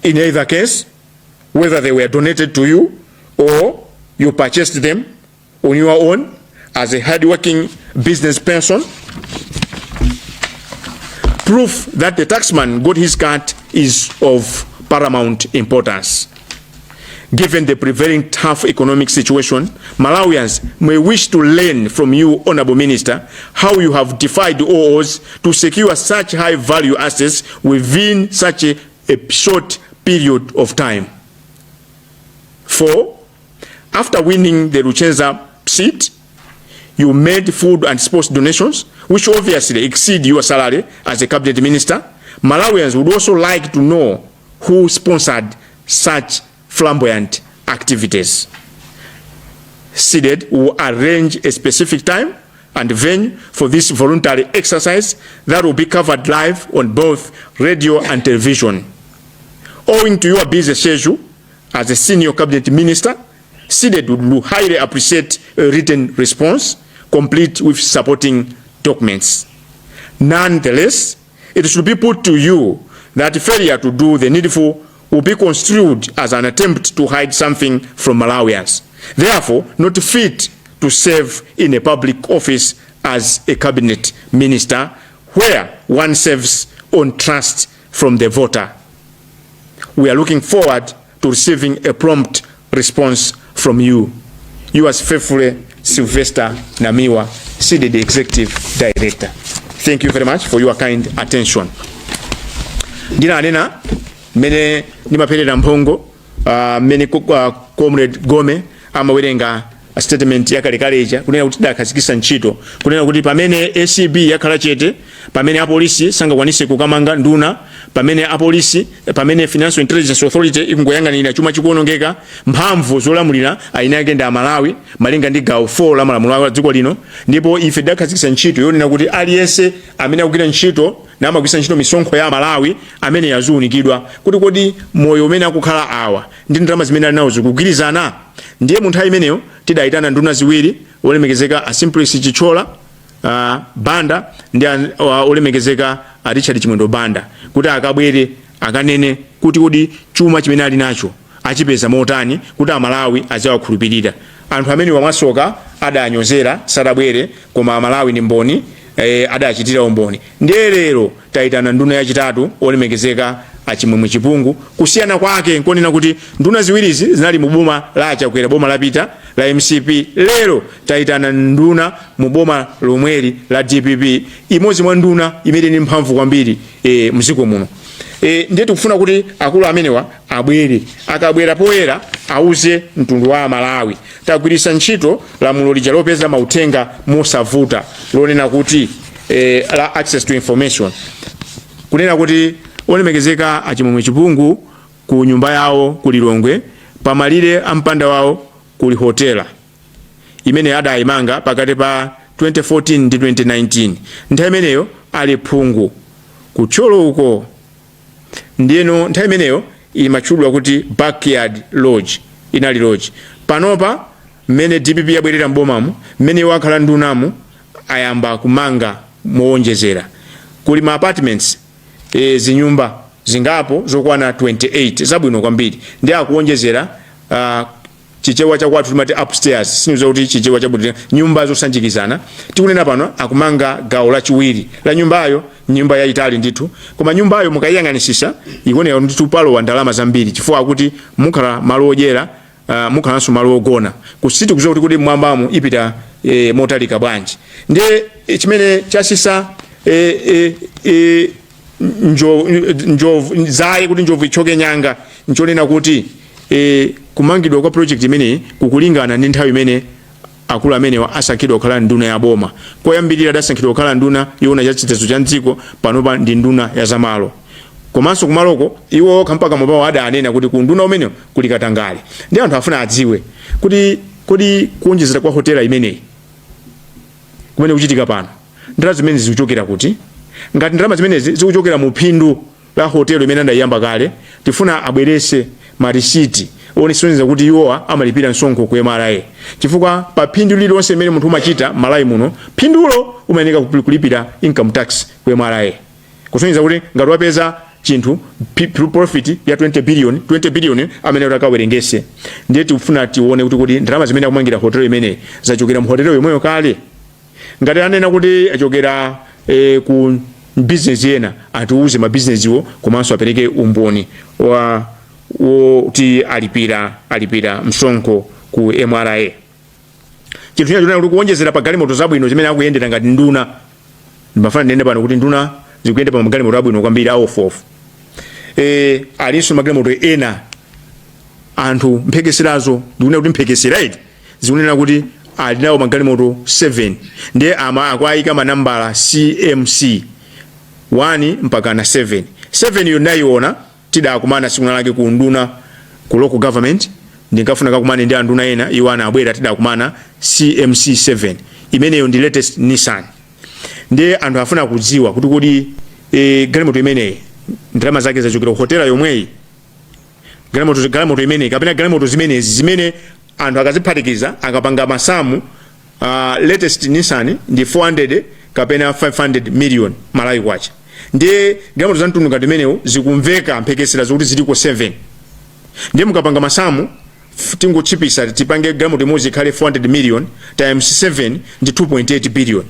In either case, whether they were donated to you or you purchased them on your own as a hardworking business person, proof that the taxman got his cut is of paramount importance. Given the prevailing tough economic situation, Malawians may wish to learn from you, Honorable Minister, how you have defied all odds to secure such high value assets within such a short period of time. Four, after winning the Luchenza seat, you made food and sports donations, which obviously exceed your salary as a cabinet minister. Malawians would also like to know who sponsored such flamboyant activities. CDEDI will arrange a specific time and venue for this voluntary exercise that will be covered live on both radio and television. Owing to your busy schedule as a senior cabinet minister, CDEDI would highly appreciate a written response. complete with supporting documents. Nonetheless, it should be put to you that failure to do the needful will be construed as an attempt to hide something from Malawians. Therefore, not fit to serve in a public office as a cabinet minister where one serves on trust from the voter. We are looking forward to receiving a prompt response from you. Yours faithfully, Sylvester Namiwa, CDD Executive Director. Thank you very much for your kind attention. Ndinanena mmene ndimaperera mphongo, mmene Comrade Gome amawerenga statement yakalekale ija, kunena kuti tidakhazikitsa ntchito, kunena kuti pamene ACB yakhala chete, pamene apolisi sangakwanise kukamanga nduna, pamene apolisi, pamene Financial Intelligence Authority ikungoyang'anira chuma chikuonongeka, mphamvu zolamulira eni ake ndi Amalawi malinga ndi gawo 4 la malamulo a dziko lino. Ndipo ife tidakhazikitsa ntchito yonena kuti aliyense amene akugwira ntchito namagwiritsa ntchito misonkho ya Malawi amene yaziunikidwa kuti kodi moyo umene akukhala awa ndi ndalama zimene ali nawo zikugwirizana. Ndiye mu nthawi imeneyo tidayitana nduna ziwiri, olemekezeka a Simplex Chithyola Banda ndi olemekezeka a Richard Chimwendo Banda, kuti akabwere akanene kuti kodi chuma chimene ali nacho achipeza motani, kuti Amalawi aziwakhulupirira. Anthu amene wamwasoka adanyozera, sadabwere, koma Amalawi ndi mboni, adachitira umboni. Ndiye lero tayitana nduna yachitatu, olemekezeka Achimwemwe Chipungu. Kusiyana kwake nkonena kuti nduna ziwirizi zinali mu boma la Achakwera, boma lapita la MCP. Lero tayitana nduna mu boma lomweli la DPP, imodzi mwa nduna imene ndi mphamvu kwambiri mdziko muno. Ndiye tikufuna kuti akulu amenewa abwere. Akabwera poyera, auze mtundu wa Amalawi. Tagwiritsa ntchito lamulo lija lopeza mauthenga mosavuta, lonena kuti la access to information, kunena kuti olemekezeka Achimwemwe Chipungu ku nyumba yawo ku Lilongwe, pamalire a mpanda wawo, kuli hotela imene adayimanga pakati pa 2014 ndi 2019, nthawi imeneyo ali phungu kuthyolo uko. Ndiyeno nthawi imeneyo imatchulidwa kuti Backyard Lodge, inali lodge. Panopa mmene DPP yabwerera m'bomamu, mmene iwo akhala ndunamu, ayamba kumanga mowonjezera. Kuli ma apartments, zinyumba zingapo zokwana 28 zabwino kwambiri. Ndi akuwonjezera, Chichewa chakwathu timati upstairs, siniza kuti Chichewa chabwino, nyumba zosanjikizana. Tikunena pano akumanga gawo lachiwiri la nyumbayo, nyumba yayitali ndithu. Koma nyumbayo mukayiyang'anisisa ikuoneka ndithu palowa ndalama zambiri, chifukwa akuti mukhala malo odyera, mukhalanso malo ogona. Kusiti kuziwa kuti mwambamo ipita motalika bwanji. Ndiye chimene chasisa njovu zaye kuti njovu ichoke nyanga nchonena kuti kumangidwa kwa project imeneyi kukulingana ndi nthawi imene akulu amenewa asankhidwa kukhala nduna ya boma. Koyambirira adasankhidwa kukhala nduna yoona cha chitetezo cha mdziko, panopa ndi nduna ya zamalo. Komanso kumaloko iwo okha mpaka mapawo adanena kuti ku nduna umenewo kuli katangale. Ndi anthu afuna adziwe kuti kodi kuonjezera kwa hotela imeneyi kumene kuchitika pano, ndalama zimene zikuchokera kuti? Ngati ndalama zimenezi zikuchokera mu phindu la hotelo imene adayiyamba kale, tifuna abwerese marisiti onesonyeza kuti iwowa amalipira msonkho ku MRA, chifukwa pa phindu lililonse limene munthu umachita Malawi muno, phindulo umayeneka kulipira income tax ku MRA, kusonyeza kuti ngati wapeza chinthu profit ya 20 billion, 20 billion amene kuti akawerengese. Ndiye tikufuna tione kuti kuti ndalama zimene akumangira hotelo imeneyi zachokera mu hotelo yomweyo kale. Ngati anena kuti achokera ku business ena, atiuze mabizinesiwo komanso apereke umboni wa woti alipira msonkho ku MRA. Chinthu china chonena kuti kuonjezera pa galimoto zabwino zimene akuyendera ngati nduna, ndimafuna ndinene pano kuti nduna zikuyenda pa magalimoto abwino kwambiri a ofuofu, alinso magalimoto ena. Anthu mphekeserazo, ndikunena kuti mphekesera iti, zikunena kuti ali nawo magalimoto 7, ndiye ama akuayika manambala CMC 1 mpaka na 7. 7 yo ndayiona, tidakumana siku lake ku nduna, ku local government. Ndinkafuna kakumane ndi anduna ena, iwo anabwera, tidakumana. CMC 7 imeneyo ndi latest Nissan. Ndiye anthu afuna kudziwa kuti kodi galimoto imeneyi ndalama zake zachokera ku hotela yomweyi, galimoto imeneyi, kapena galimoto zimenezi zimene anthu akaziphatikiza, akapanga masamu. Latest Nissan ndi 400 kapena 500 million Malawi kwacha. Ndiye galimoto za mtundu ngati imenewu zikumveka mphekesera zokuti ziliko 7. Ndiye mukapanga masamu, tingochipisa, tipange galimoto imodzi ikhale 400 million times 7 ndi 2.8 billion,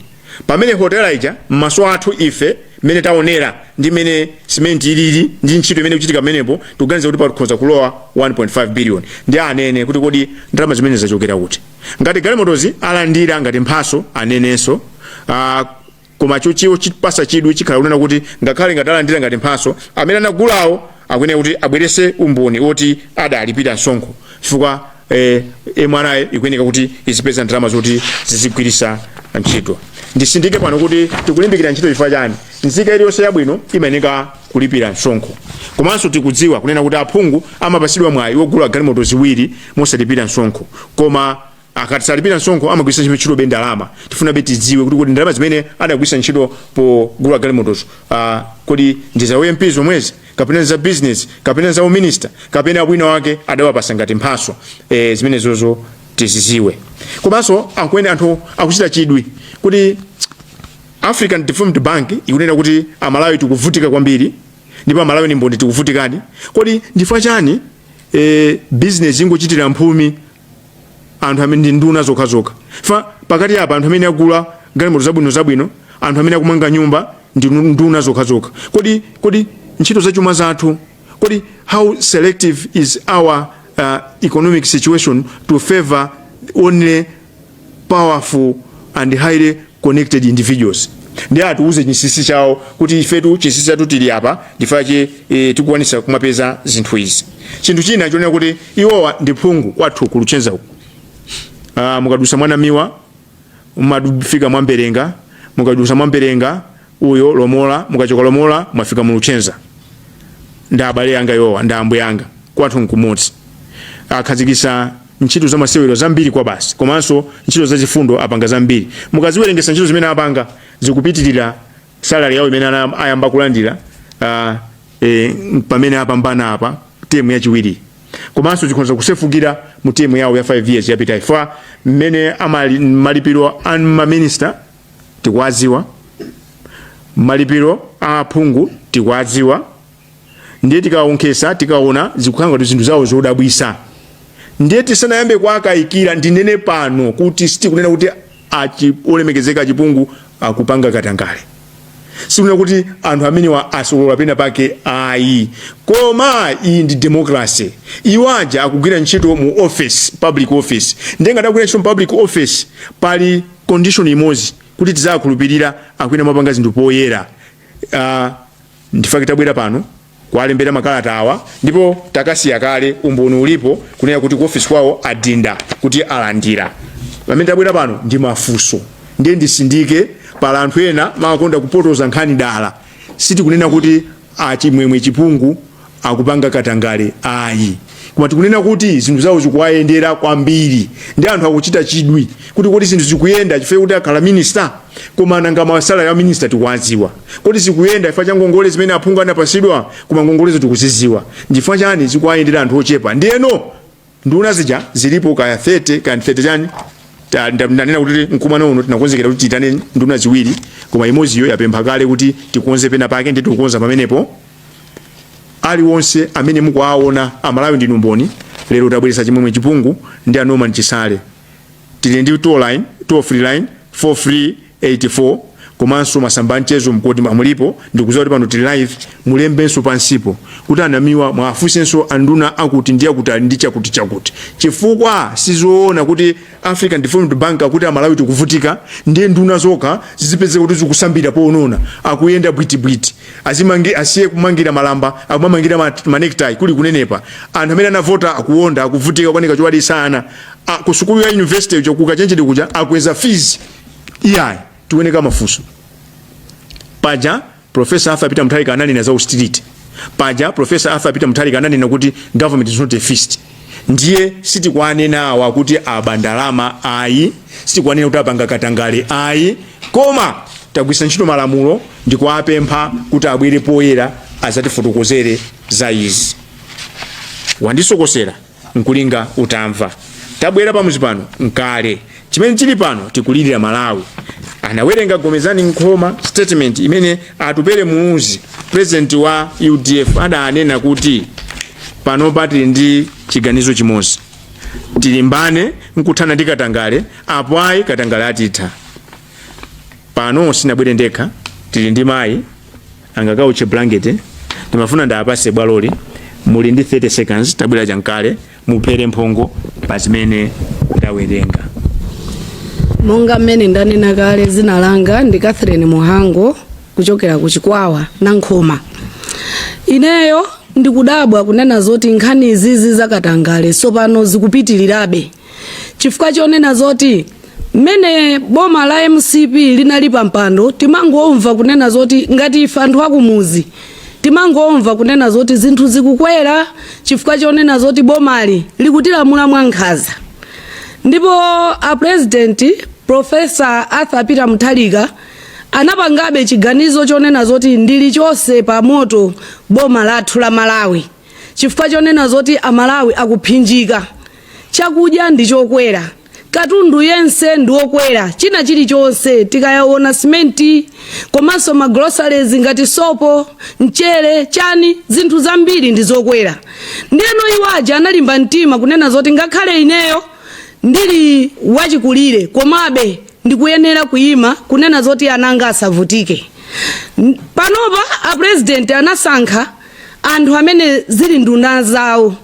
pamene hotela ija m'maso athu ife mmene taonera ndi mmene simenti ilili ndi ntchito imene ikuchitika pamenepo, tikuganiza kuti pakhoza kulowa 1.5 billion. Ndi anene kuti kodi ndalama zimene zachokera kuti? Ngati galimotozi alandira ngati mphaso, anenenso. Koma chochiwo chipasa chidwi chikhala kunena kuti ngakhale ngati alandira ngati mphaso, amene anagulawo akuyenera kuti abwerese umboni woti adalipira msonkho, chifukwa MRA ikuyeneka kuti izipeza ndalama zoti zizigwirisa ntchito. Ndisindike pano kuti tikulimbikira ntchito chifukwa chani? Nzika iliyonse yabwino imayeneka kulipira msonkho. Komanso tikudziwa kunena kuti aphungu amapasidwa mwayi wogula galimoto ziwiri mosalipira msonkho, koma akati salipira msonkho amagwiritsa ntchito be ndalama. Tifuna be tidziwe kuti ndalama zimene adagwiritsa ntchito pogula galimotozo, kodi ndi za u MP zomwezi, kapena za business, kapena za uminister, kapena wina wake adawapasa ngati mphaso? Zimenezozo tiziziwe. Komanso akuene anthu akuchita chidwi kuti African Development Bank ikunena kuti Amalawi tikuvutika kwambiri, ndipo Amalawi ni mboni, tikuvutikadi. Kodi ndifukwa chani business ingochitira mphumi anthu amene ndi nduna zokhazokha? Fa pakati apa anthu amene agula galimoto zabwino zabwino, anthu amene akumanga nyumba ndi nduna zokhazokha. Kodi ntchito zachuma zathu, kodi how selective is our economic situation to favor only powerful and highly connected individuals? Ndi atiuze chinsinsi chawo kuti ifetu chinsinsi chathu tili apa, ndifache tikukwanisa kumapeza zinthu izi. Chinthu china chonena kuti iwowa ndi phungu kwathu ku Luchenza uku. Mukadusa mwanamiwa mumafika Mwamberenga, mukadusa Mwamberenga uyo Lomola, mukachoka Lomola mwafika mu Luchenza. Ndi abale anga iwowa, ndi ambuye anga, kwathu nkumodzi. Akhazikisa ntchito za masewero zambiri kwa basi, komanso ntchito zachifundo apanga zambiri. Mukaziwerengesa ntchito zimene apanga, zikupitirira salary yawo imene ayamba kulandira pamene apambana apa term yachiwiri, komanso zikhoza kusefukira mu term yawo ya 5 years yapita ifwa mmene malipiro a maminista tikuwadziwa, malipiro a aphungu tikuwadziwa. Ndiye tikaonkhesa, tikaona, zikukhala ngati zinthu zawo zodabwisa. Ndiye tisanayambe kuakayikira, ndinene pano kuti sitikunena kuti olemekezeka Achipungu akupanga katangale, sikunena kuti anthu amenewa asolola pena pake, ayi. Koma iyi ndi democracy. Iwo aja akugwira ntchito mu office, public office. Ndiye ngati akugwira ntchito mu public office, pali condition imodzi kuti tizakhulupirira: akuyenda mapanga zinthu poyera. Ndifake tabwera pano kuwalembera makalata awa, ndipo takasiya kale, umboni ulipo kunena kuti ku office kwawo adinda kuti alandira. Pamene tabwera pano ndi mafunso. Ndiye ndisindike, pala anthu ena makonda kupotoza nkhani dala. Sitikunena kuti Achimwemwe Chipungu akupanga katangale, ayi, koma tikunena kuti zinthu zawo zikuwayendera kwambiri, ndi anthu akuchita chidwi kuti kodi zinthu zikuyenda chifukwa kuti akhala minister? Koma nanga ma salary ya minister tikuwadziwa. Kodi zikuyenda chifukwa cha ngongole zimene aphungu anapasidwa? Koma ngongolezo tikuziziwa. Ndifukwa chani zikuwayendera anthu ochepa? Ndiyeno nduna zija zilipo kaya 30 kaya 30 chani. Ndanena kuti mkumano uno tinakonzekera kuti tiitane nduna ziwiri, koma imodziyo yapempha kale kuti tikonze pena pake, ndi tikukonza pamenepo. Aliwonse amene mukuwaona, Amalawi ndinu mboni, lero tabweretsa Chimwemwe Chipungu ndi a Norman Chisale. Tili ndi toll line, toll free line 4384, komanso masamba amchezo mkoti mulipo. Ndikuziwa kuti pano tili live, mulembenso pansipo kuti anamiwa mwafunsenso anduna akuti ndi akuti ali ndi chakuti chakuti, chifukwa sizoona kuti African Development Bank akuti Amalawi tikuvutika, ndiye nduna zokha zizipezeka kuti zikusambira ponona, akuyenda bwitibwiti, azimangi asiye kumangira malamba, akumamangira ma necktie, kuli kunenepa, anthu amene anavota akuwonda, akuvutika kwanika chowalisana. Ku sukulu ya university uja kukachenjede kuja akweza fees. Iyayi, tiweneka mafunso. Paja Professor Arthur Peter Mutharika ananena za austerity, paja Professor Arthur Peter Mutharika ananena kuti government is not a feast. Ndiye sitikwanena awa kuti aba ndalama, ayi, sitikwanena kuti apanga katangale, ayi, koma tagwisa ntchito malamulo ndi kuwapempha kuti abwere poyera azatifotokozere za izi. Wandisokosera nkulinga utamva. Tabwera pamuzi pano nkale. Chimene chili pano, tikulirira Malawi. Anawerenga Gomezani Nkhoma statement imene Atupele Muluzi, president wa UDF, adanena kuti panopa tili ndi chiganizo chimodzi: tilimbane nkuthana ndi katangale, apo ayi katangale atitha. Pano sinabwere ndekha, tili ndi mayi angakauche blanket. Ndimafuna ndapase bwaloli, muli ndi 30 seconds. Tabwera chankale, muphere mphongo pa zimene ndawerenga. Monga mmene ndanena kale, zina langa ndi Catherine Muhango, kuchokera ku Chikwawa na Nkhoma. Ineyo ndikudabwa kunena zoti nkhani izizi zakatangale sopano zikupitirirabe, chifukwa chonena zoti mmene boma la MCP linali pa mpando, timangomva kunena zoti, ngati ife anthu akumuzi, timangomva kunena zoti zinthu zikukwera chifukwa chonena zoti bomali likutilamula mwankhanza. Ndipo a President Professor Arthur Peter Mutharika anapangabe chiganizo chonena zoti ndilichose pa moto boma lathu la Malawi, chifukwa chonena zoti Amalawi akuphinjika. Chakudya ndi chokwera, katundu yense ndi wokwera, china chilichonse. Tikayaona simenti komanso ma groceries ngati sopo, mchere, chani, zinthu zambiri ndi zokwera. Ndiyeno iwo aja analimba mtima kunena zoti ngakhale ineyo ndili wachikulire, komabe ndikuyenera kuyima kunena zoti ananga asavutike. Panopa a President anasankha anthu amene zili nduna zawo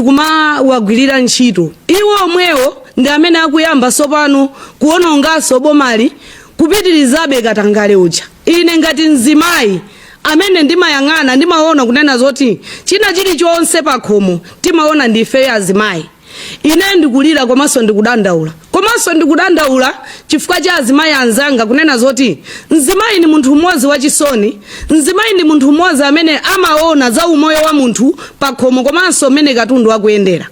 ndikumawagwirira ntchito. Iwo omwewo ndi amene akuyamba sopano kuwononganso bomali, kupitirizabe katangale uja. Ine ngati mzimayi amene ndimayang'ana, ndimaona kunena zoti china chilichonse pakhomo timaona ndifeyo azimayi. Ine ndikulira komanso ndikudandaula, komanso ndikudandaula chifukwa cha azimayi anzanga, kunena zoti mzimayi ni munthu mmodzi wachisoni. Mzimayi ndi munthu mmodzi amene amaona za umoyo wa munthu pakhomo komanso mmene katundu akuyendera.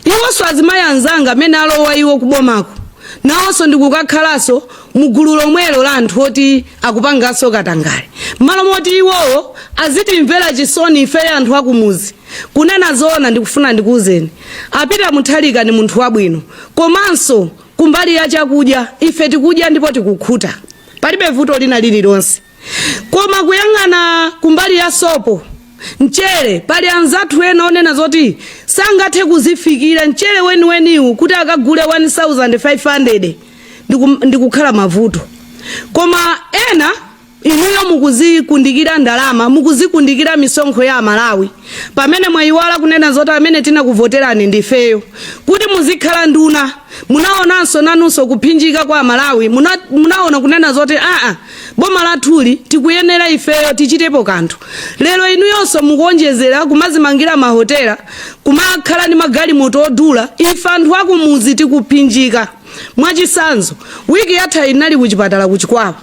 Iwonso azimayi anzanga amene alowa iwo kubomako, nawonso ndikukakhalanso mugulu lomwelo la anthu oti akupanganso katangale, malo moti iwowo azitimvera chisoni ifeyo anthu akumuzi. Kunena zoona, ndikufuna ndikuwuzeni, a Peter Mutharika ni munthu wabwino, komanso kumbali ya chakudya ife tikudya ndipo tikukhuta, palibe vuto lina lililonse. Koma kuyang'ana kumbali ya sopo, mchere, pali anzathu ena onena zoti sangathe kuzifikira mchere weniweniwu kuti akagule 1500, ndikukhala mavuto. Koma ena inuyo mukuzikundikira ndalama, mukuzikundikira misonkho ya Amalawi, pamene mwayiwala kunena zoti amene tinakuvoterani ndifeyo kuti muzikhala nduna. Munaonanso nanunso kuphinjika kwa Amalawi. Munaona kunena zoti aa, boma lathuli tikuyenera ifeyo tichitepo kanthu. Lero inuyonso mukuonjezera kumazimangira mahotela, kumakhala ndi magalimoto odula. Ife anthu akumuzi tikuphinjika. Mwachisanzo, wiki yatha inali kuchipatala kuChikwawa,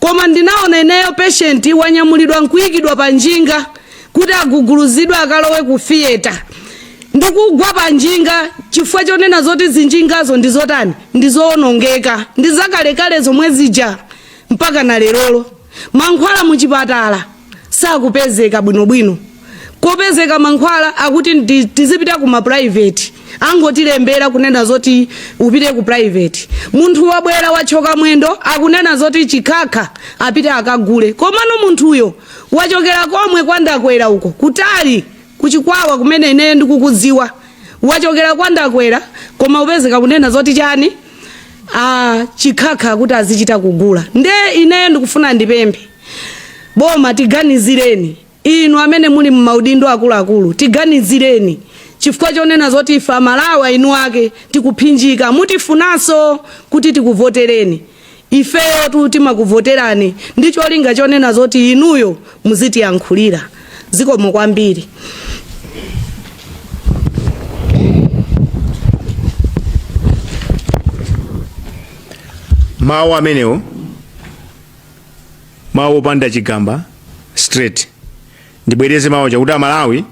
koma ndinaona ineyo patient wanyamulidwa nkuyikidwa pa njinga kuti aguguluzidwe akalowe ku theatre, ndikugwa pa njinga chifukwa chonena zoti zinjingazo ndi zotani? Ndi zoonongeka, ndi zakalekale zomwe zija mpaka na lerolo. Mankhwala muchipatala sakupezeka bwinobwino. Kopezeka mankhwala akuti tizipita ku ma private, angotilembera kunena zoti upite ku private. Munthu wabwera wachoka mwendo, akunena zoti chikhakha apite akagule, komano munthuyo wachokera komwe kwandakwera uko kutali kuChikwawa kumene ineyo ndikukudziwa. Wachokera kwandakwera, koma upezeka kunena zoti chani, chikhakha kuti azichita kugula. Nde ineyo ndikufuna ndipemphe boma, tiganizireni inu amene muli mmaudindo akuluakulu, tiganizireni chifukwa chonena zoti ife Amalawi inu ake tikuphinjika. Mutifunanso kuti tikuvotereni, ifeyo tu timakuvoterani ndi cholinga chonena zoti inuyo muzitiyankhulira. Zikomo kwambiri. Mawu amenewo, mawu opanda chigamba, straight. Ndibwereze mawu chakuti Amalawi,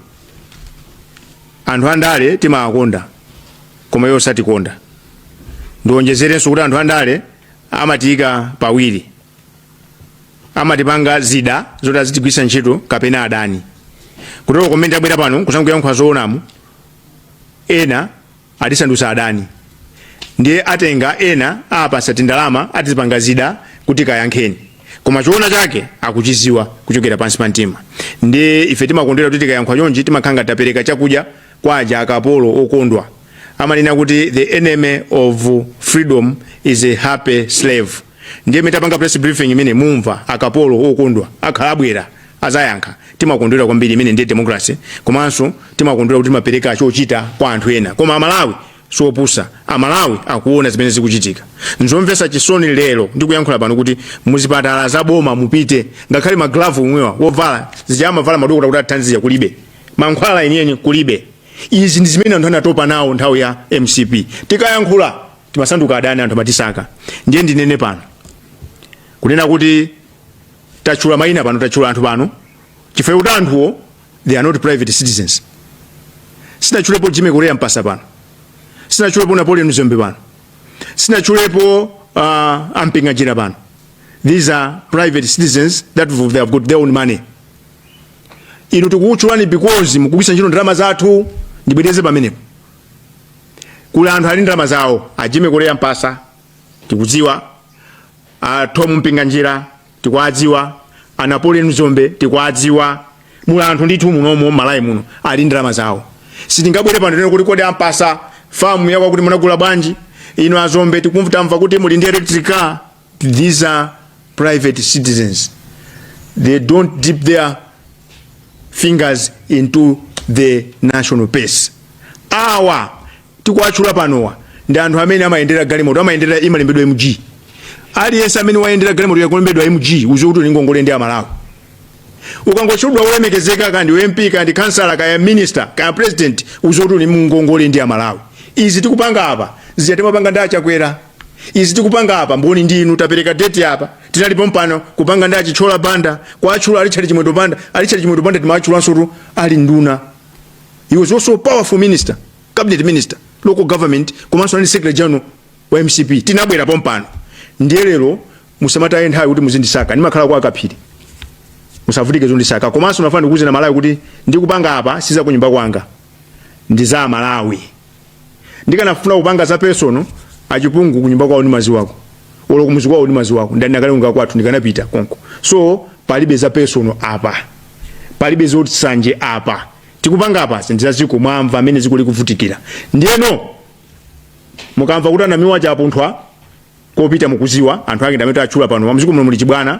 anthu andale timawakonda, koma iwo satikonda. Ndiwonjezerenso kuti anthu andale amatiyika pawiri, amatipanga zida zoti azitigwiritsa ntchito kapena adani. Kutero kumene tabwera pano kusankuyankhula zoonamu, ena atisandutsa adani. Ndiye atenga ena apasa tindalama, atizipanga zida kuti kayankheni, koma choona chake akuchiziwa kuchokera pansi pa mtima. Ndiye ife timakondwera kuti tikayankhula chonchi timakhala ngati tapereka chakudya kwa aja akapolo okondwa. Amanena kuti the enemy of freedom is a happy slave. Ndiye imene tapanga press briefing imene mumva akapolo okondwa akhala abwera azayankha. Timakondwera kwambiri, imene ndiye democracy, komanso timakondwera kuti timapereka chochita kwa anthu ena. Koma Amalawi siopusa, Amalawi akuona zimene zikuchitika. Nzomvetsa chisoni lero ndikuyankhula pano kuti muzipatala za boma mupite, ngakhale maglavu omwewa wovala zija amavala madokota kuti athandize kulibe, mankhwala enieni kulibe. Izi ndi zimene anthu anatopa nawo nthawi ya MCP. Tikayankhula timasanduka adani, anthu amatisaka. Ndiye ndinene pano kunena kuti tachula mayina pano, tachula anthu pano chifukwa kuti anthuwo they are not private citizens. Sinachulepo Jimmy Korea Mpasa pano, sinachulepo Napoleon Dzombe pano, sinachulepo a Mpinganjira pano. These are private citizens that they have got their own money. Inu tikukutchulani because mukugwiritsa ntchito ndalama zathu. Ndibwereze pamenepo, kuli anthu ali ndalama zawo. A Jimmy Korea Mpasa tikudziwa, a Tom Mpinganjira tikuwadziwa, a Napoleon Dzombe tikuwadziwa. Muli anthu ndithu munomo Malawi muno ali ndalama zawo. Sitingabwere pano tinene kuti kodi ampasa famu yakwa kuti munagula bwanji, inu azombe tikumva kuti muli ndi electric car. These are private citizens, they don't dip their fingers into the national purse. Awa tikuwatchula panowa ndi anthu amene amayendera galimoto, amayendera imalembedwa MG. Aliyense amene wayendera galimoto yakulembedwa MG uziwe kuti uli ngongole ndi Amalawi. Ukangotchulidwa wolemekezeka, kandi MP, kandi kansala, kaya minister, kaya president, uziwe kuti uli mngongole ndi Amalawi. Izi tikupanga apa zija timapanga ndi Achakwera. Izi tikupanga apa, mboni ndinu, tapereka date apa, tinalipo mpano kupanga ndi Achithyola Banda, kwatchula Alichali Chimwendo Banda. Alichali Chimwendo Banda timatchulanso ali nduna. He was also a powerful minister, cabinet minister, local government, komanso ali secretary general wa MCP. Tinabwera pompano. Ndiye lero musamataye nthawi kuti muzindisaka, ndimakhala kwa Akaphiri, musavutike zondisaka. Komanso nafuna ndikuwuzeni Malawi kuti ndikupanga apa siza kunyumba kwanga, ndi za Malawi. Ndikanafuna kupanga za personal, achipungu kunyumba kwawo ndi maziwako, olo kumuzi kwawo ndi maziwako, ndani kwathu ndikanapita konko. So palibe za personal apa, palibe zoti sanje apa. Tikupanga apa ndi za dziko. Mwamva amene dziko likuvutikira. Ndiyeno mukamva kuti anamiwa chapunthwa kopita, mukuziwa anthu ake ndamene atchula pano. Mdziko muno muli chibwana,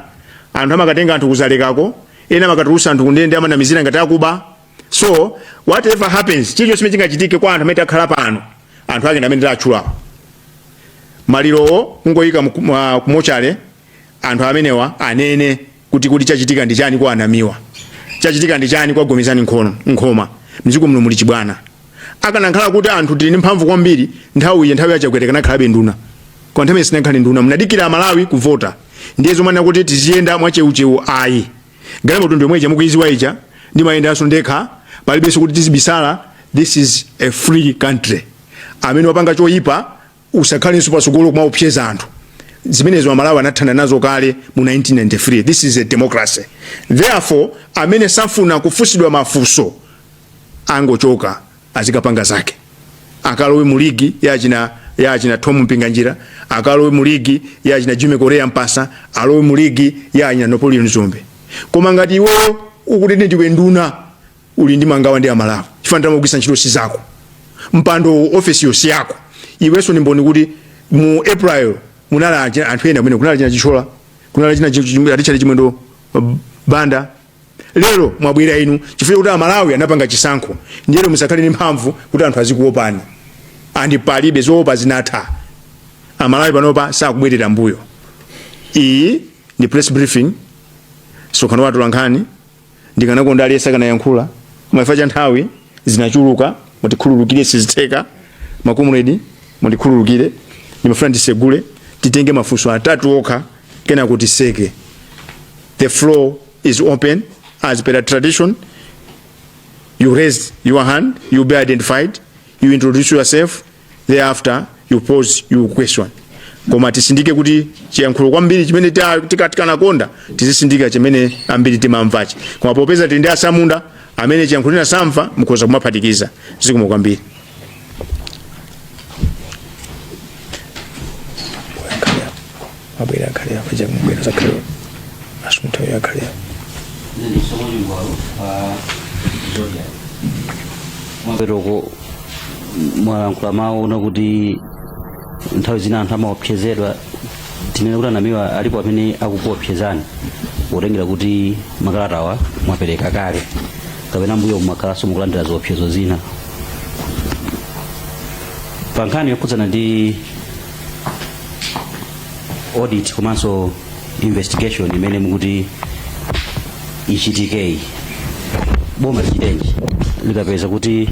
anthu amakatenga anthu kuzalekako, ena amakatulusa anthu kundende, amanamizira ngati akuba. So whatever happens, chilichonse chimene chingachitike kwa anthu amene takhala pano, anthu ake ndamene tatchulawo. Malirowo kungoyika kumochale, anthu amenewa anene kuti chachitika ndi chani kwa anamiwa, chachitika ndi chani kwa Gomezani Nkhono Nkhoma. Mdziko muno muli chibwana. Akanakhala kuti anthu tili ndi mphamvu kwambiri nthawi iyi, nthawi yachakwera kanakhalabe nduna. Kwa nthawi sinakhale nduna, mnadikira Amalawi kuvota. Ndiye zomwe kuti tiziyenda mwacheucheu ayi. Galimoto ndi yomwe ija mukuiziwa ija, ndimayendanso ndekha, palibenso kuti tizibisala. This is a free country. Amene wapanga choyipa usakhalenso pasogolo kumaopseza anthu. Zimenezo Amalawi anathana nazo kale mu 1993. This is a democracy. Therefore amene safuna kufunsidwa mafunso angochoka, azikapanga zake, akalowe mu ligi ya achina Tom Mpinganjira, akalowe mu ligi ya achina Jimmy Korea Mpasa, alowe mu ligi ya achina Napoleon Dzombe. Koma ngati iweyo ukuti ndiwe nduna, uli ndi mangawa ndi Amalawi chifukwa ndamagwisa ntchito si zako, mpando ofesi yo si yako. Iwenso ndi mboni kuti mu April munali anthu ena kumene kunali china Chithyola, kunali china Richard Chimwendo Banda. Lero mwabwera inu chifukwa kuti Amalawi anapanga chisankho. Ndiyero musakhale ndi mphamvu kuti anthu azikuopani, and palibe zoopa, zinatha. Amalawi panopa sakubwerera mbuyo. Iyi ndi press briefing, msonkhano wa atolankhani. Ndikanakonda aliyense akanayankhula, koma chifukwa cha nthawi zinachuluka, mutikhululukire, sizitheka. Makomredi, mutikhululukire. Ndimafuna ndisegule, titenge mafunso atatu okha, kenako tiseke. The floor is open as per the tradition. You raise your hand, you be identified, you introduce yourself, thereafter you pose your question. Koma tisindike kuti chiyankhulo kwambiri chimene tikanakonda tizisindika chimene ambiri timamvachi, koma popeza tili ndi asamunda amene chiyankhulo tinasamva, mukhoza kumaphatikiza. Zikomo kwambiri. Mabwera akhale apa, mabwera zakhale asuntha akhale apa. Ndisokolingwalo pa Zodiac mwaperoko mwalankhula mawu ona kuti nthawi zina anthu amaopsezedwa. Tinene kuti anamiwa alipo amene akukuopsezani potengera kuti makalatawa mwapereka kale, kapena mbuyo mumakhalanso mukulandira ziopsezo zina pa nkhani yokhudzana ndi audit komanso investigation imene mukuti ichitikeyi? Boma lichitenji likapeza kuti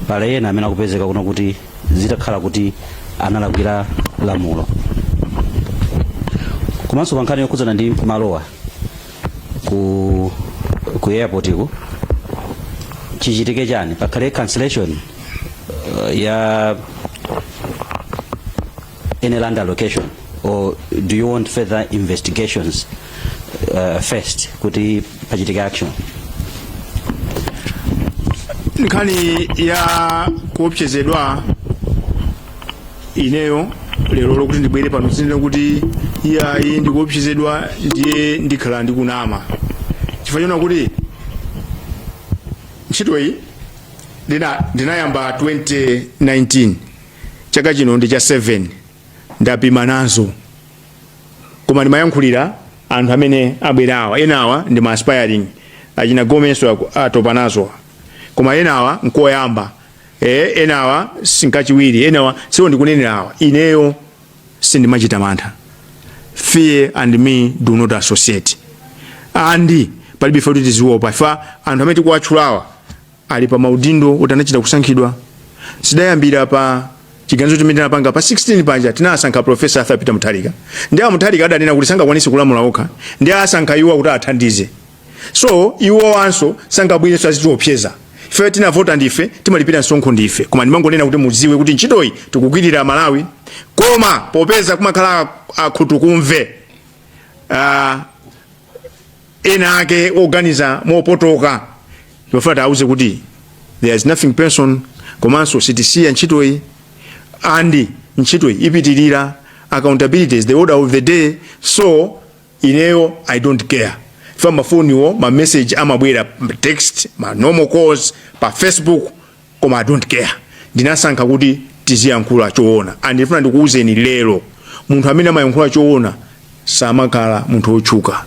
pale ena amene akupezeka kuno kuti zitakhala kuti analakwira lamulo? Komanso pa nkhani yokhudzana ndi malowa ku airport ku, chichitike chani? Pakhale cancellation ya any land allocation, or do you want further investigations first kuti pachitike action? Nkhani ya kuopsezedwa, ineyo lero lokuti ndibwere pano zinene kuti iyayi, ndikuopsezedwa, ndiye ndikhala ndikunama, chifukwa chona kuti ntchito iyi ndinayamba 2019, chaka chino ndi cha 7. Ndapima nazo, koma ndimayankhulira anthu amene abwerawa. Enawa ndi ma aspiring, achina Gomenso atopa nazo, koma enawa nkoyamba, enawa sinkachiwiri, enawa siwo ndikunenera awa. Ineyo sindimachita mantha. Fear and me do not associate, and palibe ife kuti tiziopa. Ifa anthu amene tikuwatchulawa ali pa maudindo kuti anachita kusankhidwa. Sidayambira pa chiganizo chimene tinapanga pa 16 panja, tinasankha Professor Arthur Peter Mutharika, ndi a Mutharika adanena kuti sangakwanise kulamula okha, ndi asankha iwo kuti athandize. So iwo anso sangabwirenso azitiopseza. Ife tinavota ndife, timalipira msonkho ndife. Koma ndimangonena kuti mudziwe kuti ntchitoyi tikugwirira Malawi. Koma popeza kumakhala akhutu kumve, ena ake oganiza mopotoka, ndimafuna tiauze kuti there is nothing personal, komanso sitisiya ntchitoyi and ntchitoyi ipitirira. Accountability is the order of the day. So ineyo I don't care. Fa mafoniwo, ma message amabwera, text, ma normal calls, pa Facebook, koma I don't care. Ndinasankha kuti tiziyankhula choona, and ndifuna ndikuwuzeni lero, munthu amene amayankhula choona samakhala munthu wotchuka.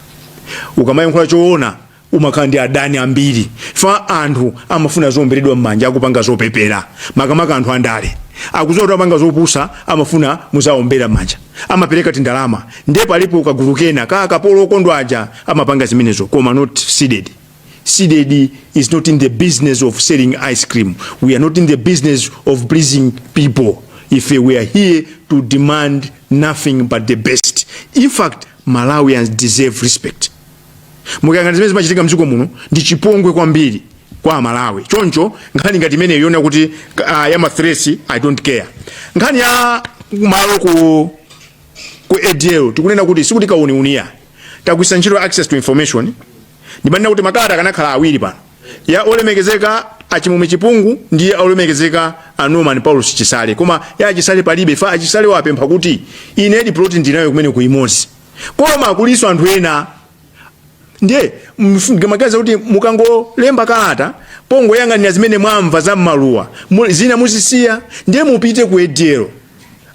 Ukamayankhula choona umakhala ndi adani ambiri. Fa anthu amafuna zomberedwa m'manja akupanga zopepera, makamaka anthu andale akudziwa kuti amanga zopusa, amafuna muzaombera m'manja, amapereka tindalama. Ndiye palipo kagulu kena ka akapolo okondwa aja amapanga zimenezo, koma not CDEDI. CDEDI is not in the business of selling ice cream. We are not in the business of pleasing people. If we are here to demand nothing but the best. In fact, Malawians deserve respect. Mukayang'ana zimene zimachitika mdziko muno, ndi chipongwe kwambiri kwa Amalawi. Choncho nkhani ngati imeneyo yona kuti ya ma threats, I don't care. Nkhani ya malo ku ADL, tikunena kuti sikuti kauniuniya, tagwisa ntchito access to information. Ndimanena kuti makalata akanakhala awiri pano, ya olemekezeka Achimwemwe Chipungu ndi ya olemekezeka a Norman Paulos Chisale, koma ya Achisale palibe. Fa Achisale wapempha kuti ine edi plot ndinayo kumene ku imodzi, koma kuliso anthu ena. Ndiye ndimagaza kuti mukangolemba kalata pongoyang'anira zimene mwamva za mmaluwa, zina muzisiya, ndiye mupite ku ADL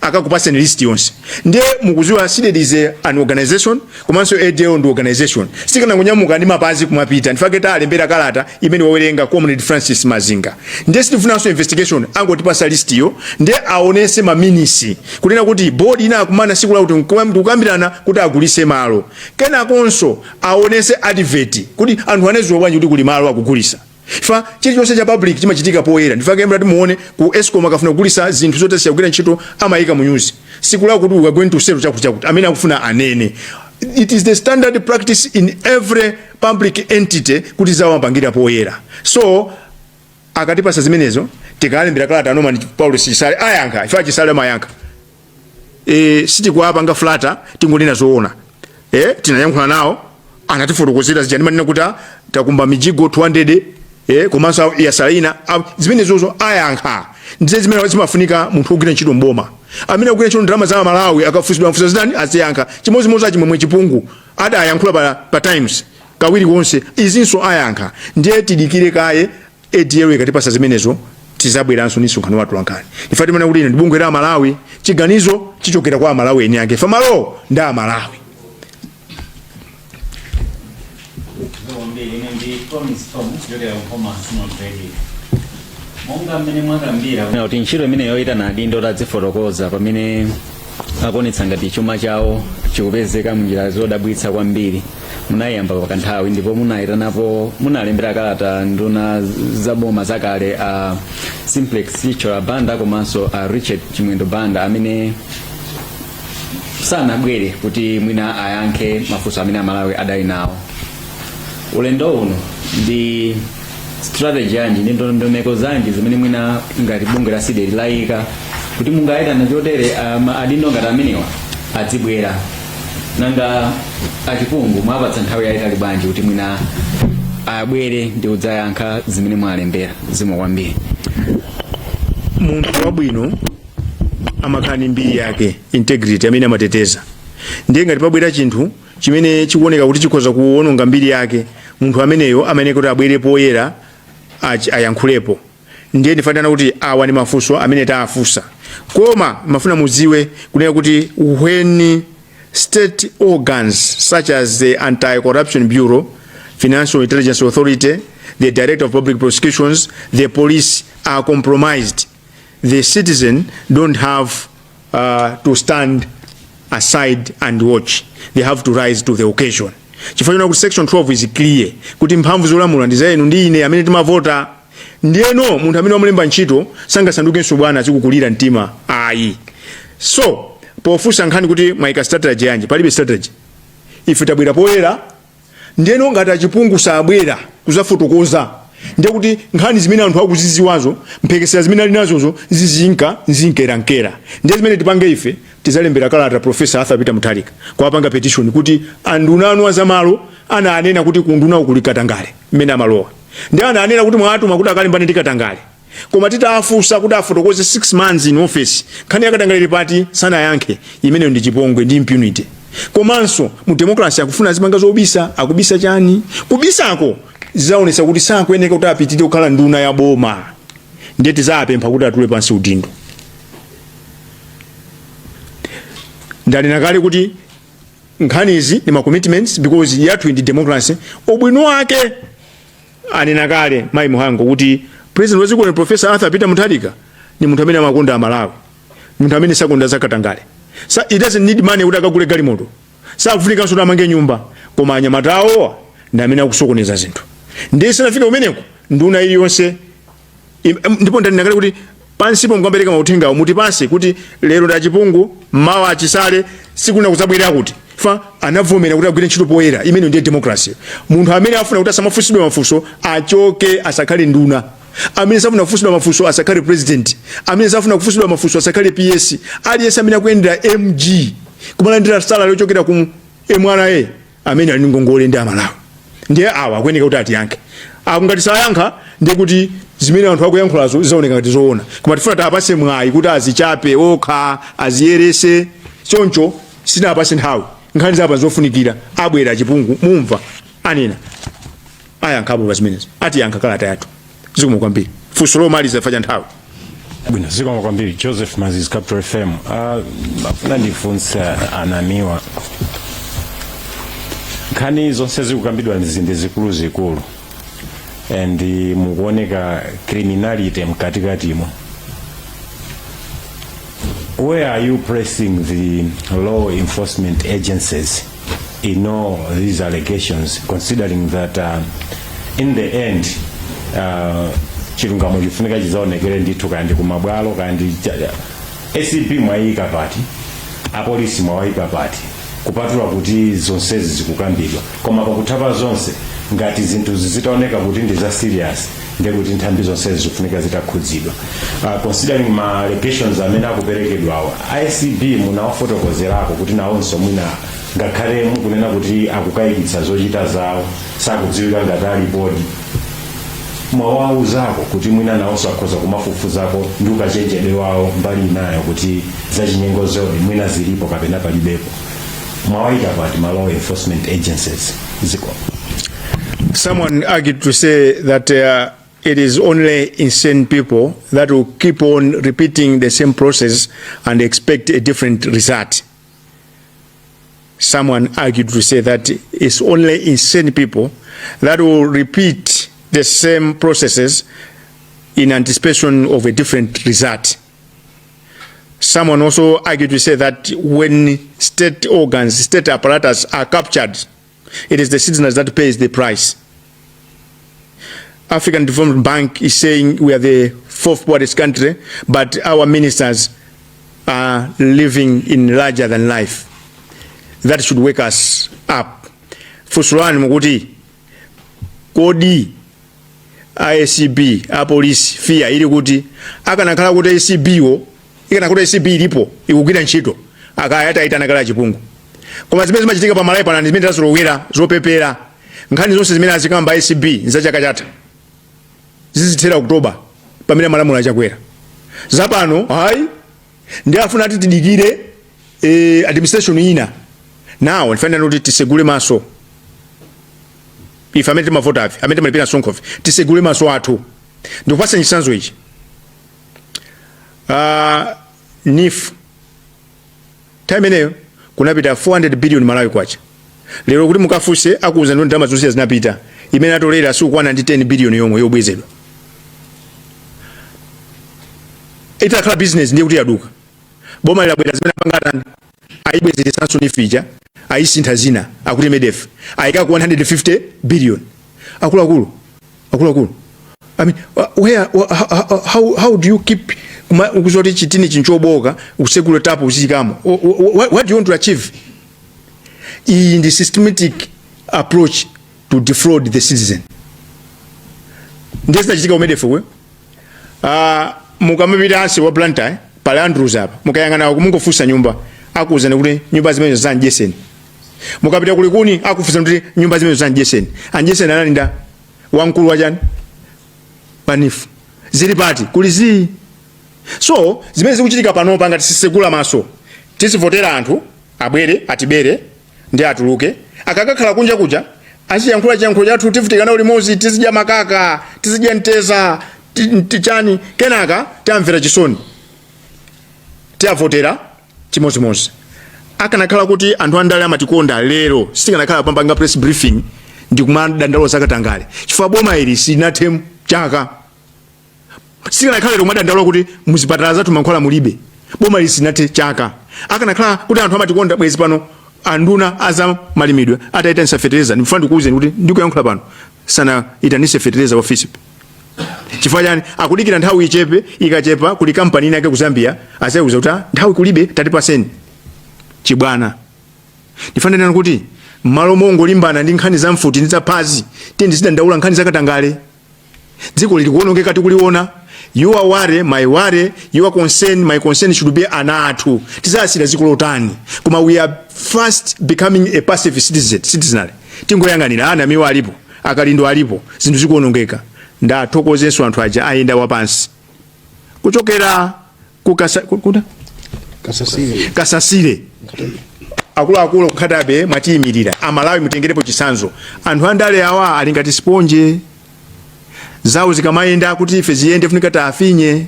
akakupaseni list yonse. Ndiye mukuziwa CDEDI is an organization, komanso ADL ndi organization, sikanangonyamuka ndi mapazi kumapita. Ndifake talembera kalata imene wawerenga Comrade Francis Mazinga. Ndiye sitifunanso investigation, angotipasa list yo, ndiye aonese ma minutes kunena kuti board ina akumana siku la kuti ndikukambirana kuti agulise malo. Kenakonso aonese advert kuti anthu aneziwa bwanji kuti kuli malo akugulisa. Fa chilichonse cha public chimachitika poyera. Ndifake mrati muone ku ESCOM, akafuna kugulisa zinthu zotesiya kugwira ntchito, amayika mu news siku la kuti we are going to sell chakuti chakuti, amene akufuna anene. It is the standard practice in every public entity kuti zawapangira poyera. So akatipasa zimenezo, tikalembera kalata Norman Paulos Chisale, ayankha. Ife Chisale amayankha. Sitikuwapanga flatter, tingonena zoona. Tinayankhula nawo, anatifotokozera zija ndimanena kuti takumba mijigo 200, komanso yasala ina. Zimenezozo ayankha. Ndiye zimene zimafunika munthu wogwira ntchito mboma. Amene akugwira ntchito ndalama za Amalawi akafunsidwa mafunso zitani? Aziyankha. Chimodzimodzi achimwemwe Chipungu adayankhula pa Times kawiri konse, izinso ayankha. Ndiye tidikire kaye ADL ikatipasa zimenezo, tizabweranso ndi msonkhano wa atolankhani. Ife timanena kuti ino ndi bungwe la Amalawi, chiganizo chichokera kwa Amalawi eni ake. Ife malo ndi Amalawi. Kwambiri, ine ndi Promise Tom kuchokera ku Nkhoma Synod Radio. Monga mmene mwakambira kunena kuti ntchito imene yoyitana adindo kuti adzifotokoza pamene akuonetsa ngati chuma chawo chikupezeka munjira zodabwitsa kwambiri, munayiyamba pakanthawi ndipo munayitanapo, munalembera kalata nduna za boma zakale a Simplex Chithyola Banda komanso a Richard Chimwendo Banda amene sanabwere kuti mwina ayankhe mafunso amene Amalawi adali nawo. Ulendo uno ndi strategy yanji ndi ndondomeko zanji zimene mwina ngati bungwe la CDEDI layika kuti mungayitana chotere adindo ngati amenewa adzibwera? Nanga achipungu mwapatsa nthawi yayitali bwanji kuti mwina abwere ndi kudzayankha zimene mwalembera? Zikomo kwambiri. Munthu wabwino amakhala ndi mbiri yake, integrity, amene amateteza. Ndiye ngati pabwera chinthu chimene chikuoneka kuti chikhoza kuwononga mbiri yake, munthu ameneyo amayenera kuti abwere poyera ayankhulepo. Ndiye ndifanana kuti awa ndi mafunso amene taafunsa, koma mafuna mudziwe kunena kuti when state organs such as the Anti-Corruption Bureau, Financial Intelligence Authority, the Director of Public Prosecutions, the police are compromised, the citizen don't have to stand aside and watch. They have to rise to the occasion, chifukwa chona kuti section 12 is clear kuti mphamvu zolamula ndi za inu ndi ine amene timavota. Ndiyeno munthu amene wamulemba ntchito sangasandukenso bwana azikukulira mtima, ayi. So pofunsa nkhani kuti mwayika strategy yanji, palibe strategy. Ife tabwera poyera. Ndiyeno ngati achipungu sabwera kuzafotokoza, ndiye kuti nkhani zimene anthu akuziziwazo, mphekesera zimene ali nazozo, zizinka zinkerankera. Ndiye zimene tipange ife, tizalembera kalata Professor Arthur Peter Mutharika kuwapanga petition kuti anduna anu azamalo ananena kuti kunduna kuli katangale mmene amalowa, ndi ananena kuti mwatuma kuti akalimbane ndi katangale, koma titafunsa kuti afotokoze 6 months in office, nkhani yakatangale ili pati, sanayankhe. Imeneyo ndi chipongwe ndi impunity. Komanso mu democracy akufuna azipanga zobisa. Akubisa chani? Kubisako zizaonetsa kuti sakuyeneka kuti apitire kukhala nduna ya boma. Ndiye tizapempha kuti atule pansi udindo. Ndanena kale kuti nkhani izi ndi ma commitments, because yathu ndi democracy. Ubwino wake anena kale mayi Muhango kuti president wa dziko lino Professor Arthur Peter Mutharika ni munthu amene amakonda Amalawi, munthu amene sakonda zakatangale. Sa, he doesn't need money kuti akagule galimoto, sakufunikanso kuti amange nyumba, koma anyamata awowa ndi amene akusokoneza zinthu. Ndiye sanafike kumeneko nduna iliyonse. Ndipo ndanena kale kuti pansipo mukampereka mauthengawo mutipase kuti lero ndi achipungu, mawa achisale, sikuna kudzabwera kuti fa anavomera kuti agwire ntchito poyera. Imene ndiye democracy. Munthu amene afuna kuti asamafunsidwe mafunso achoke, asakhale nduna. Amene safuna kufunsidwa mafunso asakhale president. Amene safuna kufunsidwa mafunso asakhale PS. Aliyense amene akuyendera MG kumalandira salary yochokera ku MRA, amene ali ndi ngongole ndi Amalawi, ndiye awa akuyeneka kuti atiyankhe. Ngati sayankha, ndiye kuti zimene anthu akuyankhulazo zizaoneka ngati zoona, koma tifuna tiapase mwayi kuti azichape okha, aziyerese. Choncho sitinapase nthawi. Nkhani zapa zofunikira, abwera achipungu, mumva anena, ayankhapo pa zimenezo, atiyankha kalata yathu. Zikomo kwambiri. Funso lomaliza fa cha nthawi. Bwino, zikomo kwambiri. Joseph Mazis, Capital FM. Mafuna ndifunse anamiwa, nkhani zonse zikukambidwa ndi zikuluzikulu and mukuoneka criminality mkatikatimo. Where are you pressing the law enforcement agencies in all these allegations, considering that in the end chilungamo chifunika chizaonekere ndithu, kaya ndi kumabwalo, kaya ndi ACB mwayika pati, apolisi mwawayika pati, kupatula kuti zonsezi zikukambidwa, koma pakutha pa zonse ngati zinthu zitaoneka kuti ndi za serious, ndiye kuti nthambi zonsezi zikufunika zitakhudzidwa? Considering ma allegations amene akuperekedwawa, ACB munawafotokozerako kuti nawonso mwina ngakhale mukunena kuti akukayikitsa zochita zawo, sakudziwika ngati alipodi, mwawawuzako kuti mwina nawonso akhoza kumafufuzako ndi ukachenjede wawo mbali inayo kuti Zachinyengo zodi mwina zilipo kapena palibepo? Mwawayika pati ma law enforcement agencies ziko? Someone argued to say that it is only insane people that will keep on repeating the same process and expect a different result. Someone argued to say that it's only insane people that will repeat the same processes in anticipation of a different result. Someone also argued to say that when state organs, state apparatus are captured, it is the citizens that pays the price. African Development Bank is saying we are the fourth poorest country, but our ministers are living in larger than life. That should wake us up. Funso lanu mukuti kodi ACB, apolisi, FIA ili kuti? Akanakhala kuti ACB wo, ikanakhala kuti ACB ilipo ikugwira ntchito, akaya atayitana kale achipungu. Koma zimene zimachitika pa Malawi pano ndi zimene tazolowera, zopepera. Nkhani zonse zimene azikamba ACB nzachaka chatha, zizithera Oktoba pamene malamulo achakwera. Zapano hayi, ndi afuna ati tidikire administration ina. Nawo ndifanira kuti tisegule maso ife amene timavota afe, amene timalipira msonkhofe, tisegule maso athu. Ndikupatsa chitsanzo ichi. NEEF nthawi imeneyo kunapita 400 billion Malawi kwacha. Lero kuti mukafunse, akuuza ndi ndalama zonse zinapita, imene atolera sikukwana ndi 10 billion yomwe yobwezedwa. Itakhala business ndiye kuti yaduka. Boma lilabwera, zimene apanga atani? Ayibwezeretsanso NEEF ija, ayisintha zina, akuti MEDEF, ayika ku 150 billion. Akuluakulu, akuluakulu, I mean, where, how do you keep ukuzoti chitini chinchoboka usekule tapu uziyikamo? What do you want to achieve? Iyi ndi systematic approach to defraud the citizen. Ndiye zinachitika ku MEDEF kwe. Mukamapita ansi wa Blantyre pali Andrews apa, mukayang'ana mungofunsa nyumba, akuwuzani kuti nyumba zimene za Anjeseni. Mukapita kulikuni, akufunsa kuti nyumba zimene za Anjeseni. Anjeseni anali nda wamkulu wachani pa NEEF? Zili pati? Kuli zii. So zimene zikuchitika panopa, ngati sisegula maso, tizivotera anthu abwere atibere ndi atuluke. Akakakhala kunja kuja aziyankhula chiyankhulo chathu, tivutika nawo limodzi, tizidya makaka, tizidya mteza, tichani, kenaka tamvera chisoni, tiyavotera chimodzimodzi. Akanakhala kuti anthu andale amatikonda, lero sitikanakhala pambanga press briefing ndi kumadandaula zakatangale, chifukwa boma ili silinathe chaka. Sikanakhala lero kumadandaula kuti muzipatala zathu mankhwala mulibe, boma ili silinathe chaka. Akanakhala kuti anthu amatikonda, bwezi pano anduna aza malimidwe atayitanisa fetereza. Ndifuna ndikuwuzeni kuti ndikuyankhula pano sanaitanise fetereza wa FISP. Chifukwa chani? Akudikira nthawi ichepe. Ikachepa, kuli kampani ina yake ku Zambia, azauza kuti, "Ah, nthawi kulibe, tatipaseni chibwana." Ndifanirana kuti mmalo mongolimbana ndi nkhani za mfuti ndi zaphazi, tiye tizidandaula nkhani zakatangale. Dziko lili kuwonongeka tikuliona. Your worry, my worry, your concern, my concern should be ana athu tizasira dziko lotani. Koma we are fast becoming a passive citizen, citizenry. Tingoyang'anira ana miwa alipo, akalindo alipo, zinthu zikuwonongeka. Ndathokozenso anthu aja ayenda wapansi kuchokera ku kuda? Kasasire. Kasasire, akuluakulu kukhatabe, mwatiyimirira. Amalawi, mutengerepo chitsanzo. Anthu andale awa ali ngati sponge, zawo zikamayenda, kuti ife ziyende funika taafinye,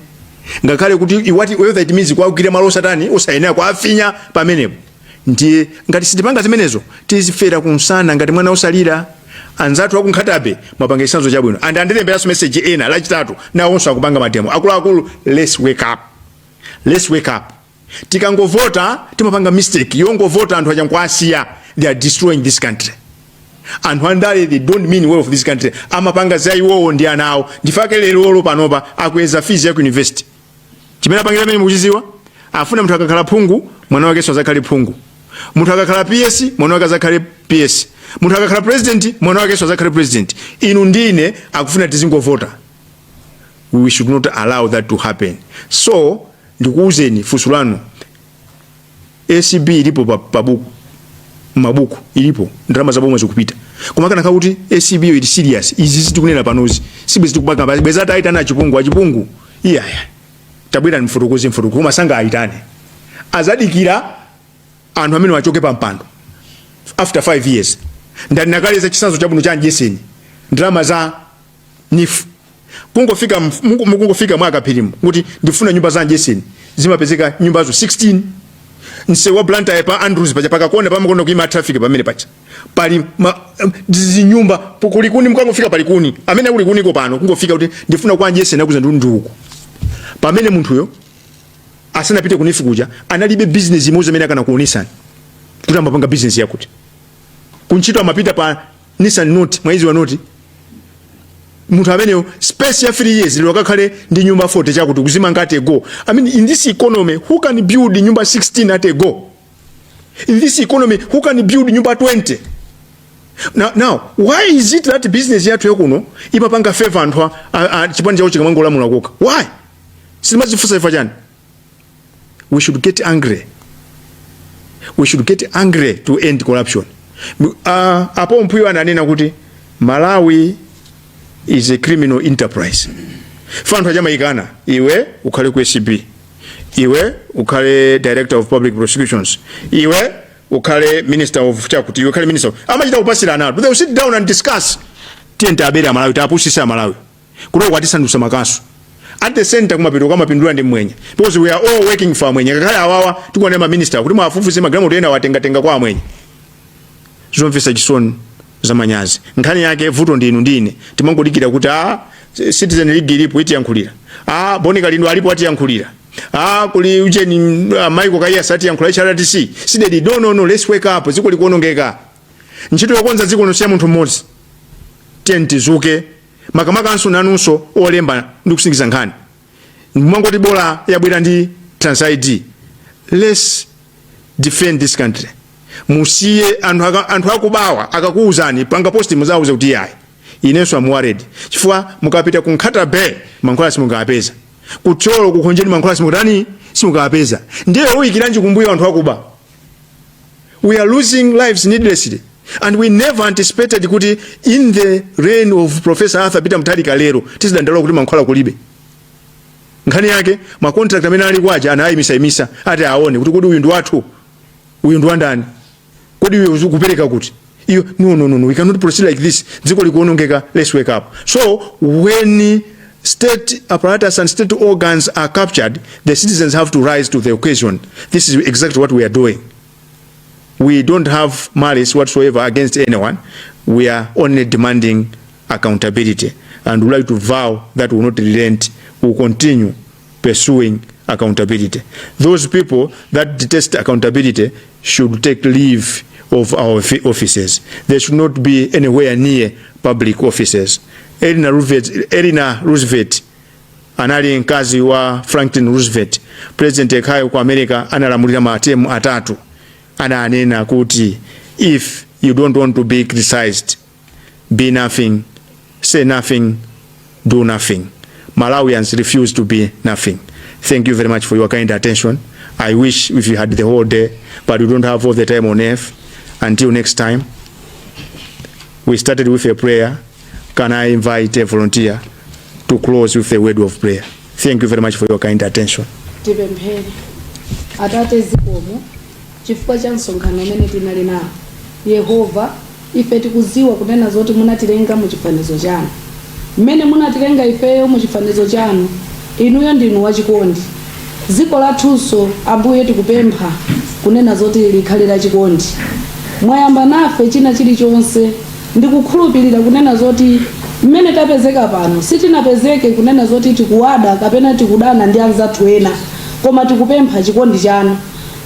ngakhale kuti whether it means kuwagwira malo osatani, osayenera kuafinya pamenepo. Ndiye ngati sitipanga zimenezo, tizifera kunsana ngati mwana osalira. Anzathu akunkhatabe, mwapanga chitsanzo chabwino. And andilemberanso message ena Lachitatu, nawonso akupanga mademo. Akuluakulu, let's wake up, let's wake up. Tikangovota, timapanga mistake yongovota anthu achankwasiya. They are destroying this country. Anthu andale, they don't mean well for this country. Amapanga za iwowo ndi ana awo. Ndifake lerolo panopa akweza fees ya ku university. Chimene apangira amene mukuchiziwa, afuna munthu akakhala phungu, mwana wakenso azakhale phungu, munthu akakhala PS, mwana wake azakhale PS, munthu akakhala president, mwana wakenso azakhale president. Inu ndine akufuna tizingovota. We should not allow that to happen. So ndikuwuzeni, funso lanu, ACB ilipo pa buku, mabuku ilipo, ndalama zabomwe zikupita. Koma kanakhala kuti ACB yo ili serious, izi zitikunena panozi sibwezi tikupanga bwezi atayitana achipungu. Achipungu, iyaya, tabwera mfotokoze mfotoko. Koma sanga ayitane. Azadikira anthu amene wachoke pa mpando after 5 years. Ndani chitsanzo chabwino cha Jeseni, ndalama za NEEF, kungofika mukungofika mwaka phirimu kuti ndifuna nyumba za Jeseni, zimapezeka nyumbazo 16. Msewu wa Blantyre pa Andrews paja, pakakona pamakonda kuima traffic, pamene paja pali zinyumba kulikuni. Mukangofika palikuni, amene akulikuniko pano, kungofika kuti ndifuna kwa Jeseni, akuza ndi nduku. Pamene munthuyo asanapite ku NEEF kuja, analibe business imodzi imene akanakuonesani kuti amapanga business yakuti. Kuntchito amapita pa Nissan Note, mwaizi wa Note. Munthu ameneyo, space ya 3 years, lero akakhale ndi nyumba 40 chakuti kuzimanga at a go. I mean, in this economy, who can build nyumba 16 at a go? In this economy, who can build nyumba 20? Now why is it that business yathu yakuno imapanga favor anthu chipani chawo chikamangolamula koka? Why? Sitimazifunsa ifa chani? We should get angry. We should get angry to end corruption. Apo Mphwiyo ananena kuti Malawi is a criminal enterprise. Fa anthu achamayikana, iwe ukhale ku ACB, iwe ukhale Director of Public Prosecutions, iwe ukhale Minister of chakuti, iwe ukhale minister of, amachita kupasira anthu. They will sit down and discuss, tiye tiabere Amalawi, tiapusise Amalawi, kuti kwatisandutsa makasu. At the center, kumapito kamapindula ndi mwenye, because we are all working for amwenye. Ngakhale awawa tikuona ma minister, kuti mwafufuze magalimoto ena watengatenga kwa amwenye. Zomvetsa chisoni, zamanyazi. Nkhani yake vuto ndinu ndine, timangodikira kuti a Citizen League ilipo itiyankhulira, a Boni Kalindo alipo atiyankhulira, a kuli ucheni, Michael Kaiyatsa atiyankhula, HRDC, CDEDI. No, no, no, let's wake up. Dziko likuonongeka. Ntchito yokonza dziko lino siya munthu mmodzi. Tiye tizuke, makamakanso nanunso olemba ndi kusindikiza nkhani. Mwangoti bola yabwera ndi Trans ID. Let's defend this country. Musiye anthu anthu akubawa akakuuzani, panga post, muzauze kuti yayi, inenso am worried, chifukwa mukapita ku Nkhata Bay mankhwala simungapeza, kuThyolo kukhonjeni mankhwala simukutani, simungapeza. Ndiye uyikiranji kumbuyo anthu akuba? We are losing lives needlessly, and we never anticipated kuti in the reign of Professor Arthur Peter Mutharika lero tizidandaula kuti mankhwala kulibe. Nkhani yake ma contract amene ali kwaja anayimisayimisa, ati aone kuti kodi uyu ndi wathu, uyu ndi wandani, kodi uyu ukupereka kuti iyo. No, no, no, no, we cannot proceed like this. Dziko likuonongeka. Let's wake up. So when state apparatus and state organs are captured, the citizens have to rise to the occasion. This is exactly what we are doing. We don't have malice whatsoever against anyone. We are only demanding accountability, and we like to vow that we will not relent. We will continue pursuing accountability. Those people that detest accountability should take leave of our offices. They should not be anywhere near public offices. Eleanor Roosevelt anali mkazi wa Franklin Roosevelt, president yekhayo ku America analamulira ma term atatu. Ananena kuti, "If you don't want to be criticized, be nothing, say nothing, do nothing." Malawians refuse to be nothing. Thank you very much for your kind attention. I wish if you had the whole day, but we don't have all the time on earth. Until next time, we started with a prayer. Can I invite a volunteer to close with a word of prayer? Thank you very much for your kind attention. Tipemphere. Atate, zikomo chifukwa cha msonkhano umene tinali nawo. Yehova, ife tikuziwa kunena zoti munatilenga mu chifanizo chanu. Mmene munatilenga ifeyo mu chifanizo chanu, inuyo ndinu wachikondi. Dziko lathunso, Ambuye, tikupempha kunena zoti likhale lachikondi. Mwayamba nafe china chilichonse. Ndikukhulupirira kunena zoti mmene tapezeka pano, sitinapezeke kunena zoti tikuwada kapena tikudana ndi anzathu ena, koma tikupempha chikondi chanu,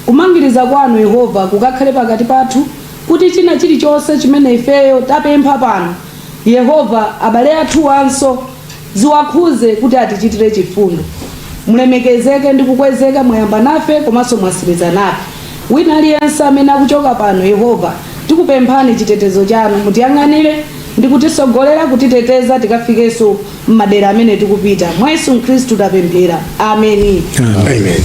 kumangiriza kwanu, Yehova, kukakhale pakati pathu, kuti china chilichonse chimene ifeyo tapempha pano, Yehova, abale athu wanso ziwakhuze kuti atichitire chifundo. Mulemekezeke ndi kukwezeka. Mwayamba nafe komanso mwasiriza nafe. Wina aliyense amene akuchoka pano, Yehova, tikupemphani chitetezo chanu, mutiyang'anire ndi kutisogolera, kutiteteza tikafikenso m'madera amene tikupita. Mwa Yesu Khristu tapemphera, ameni. Amen.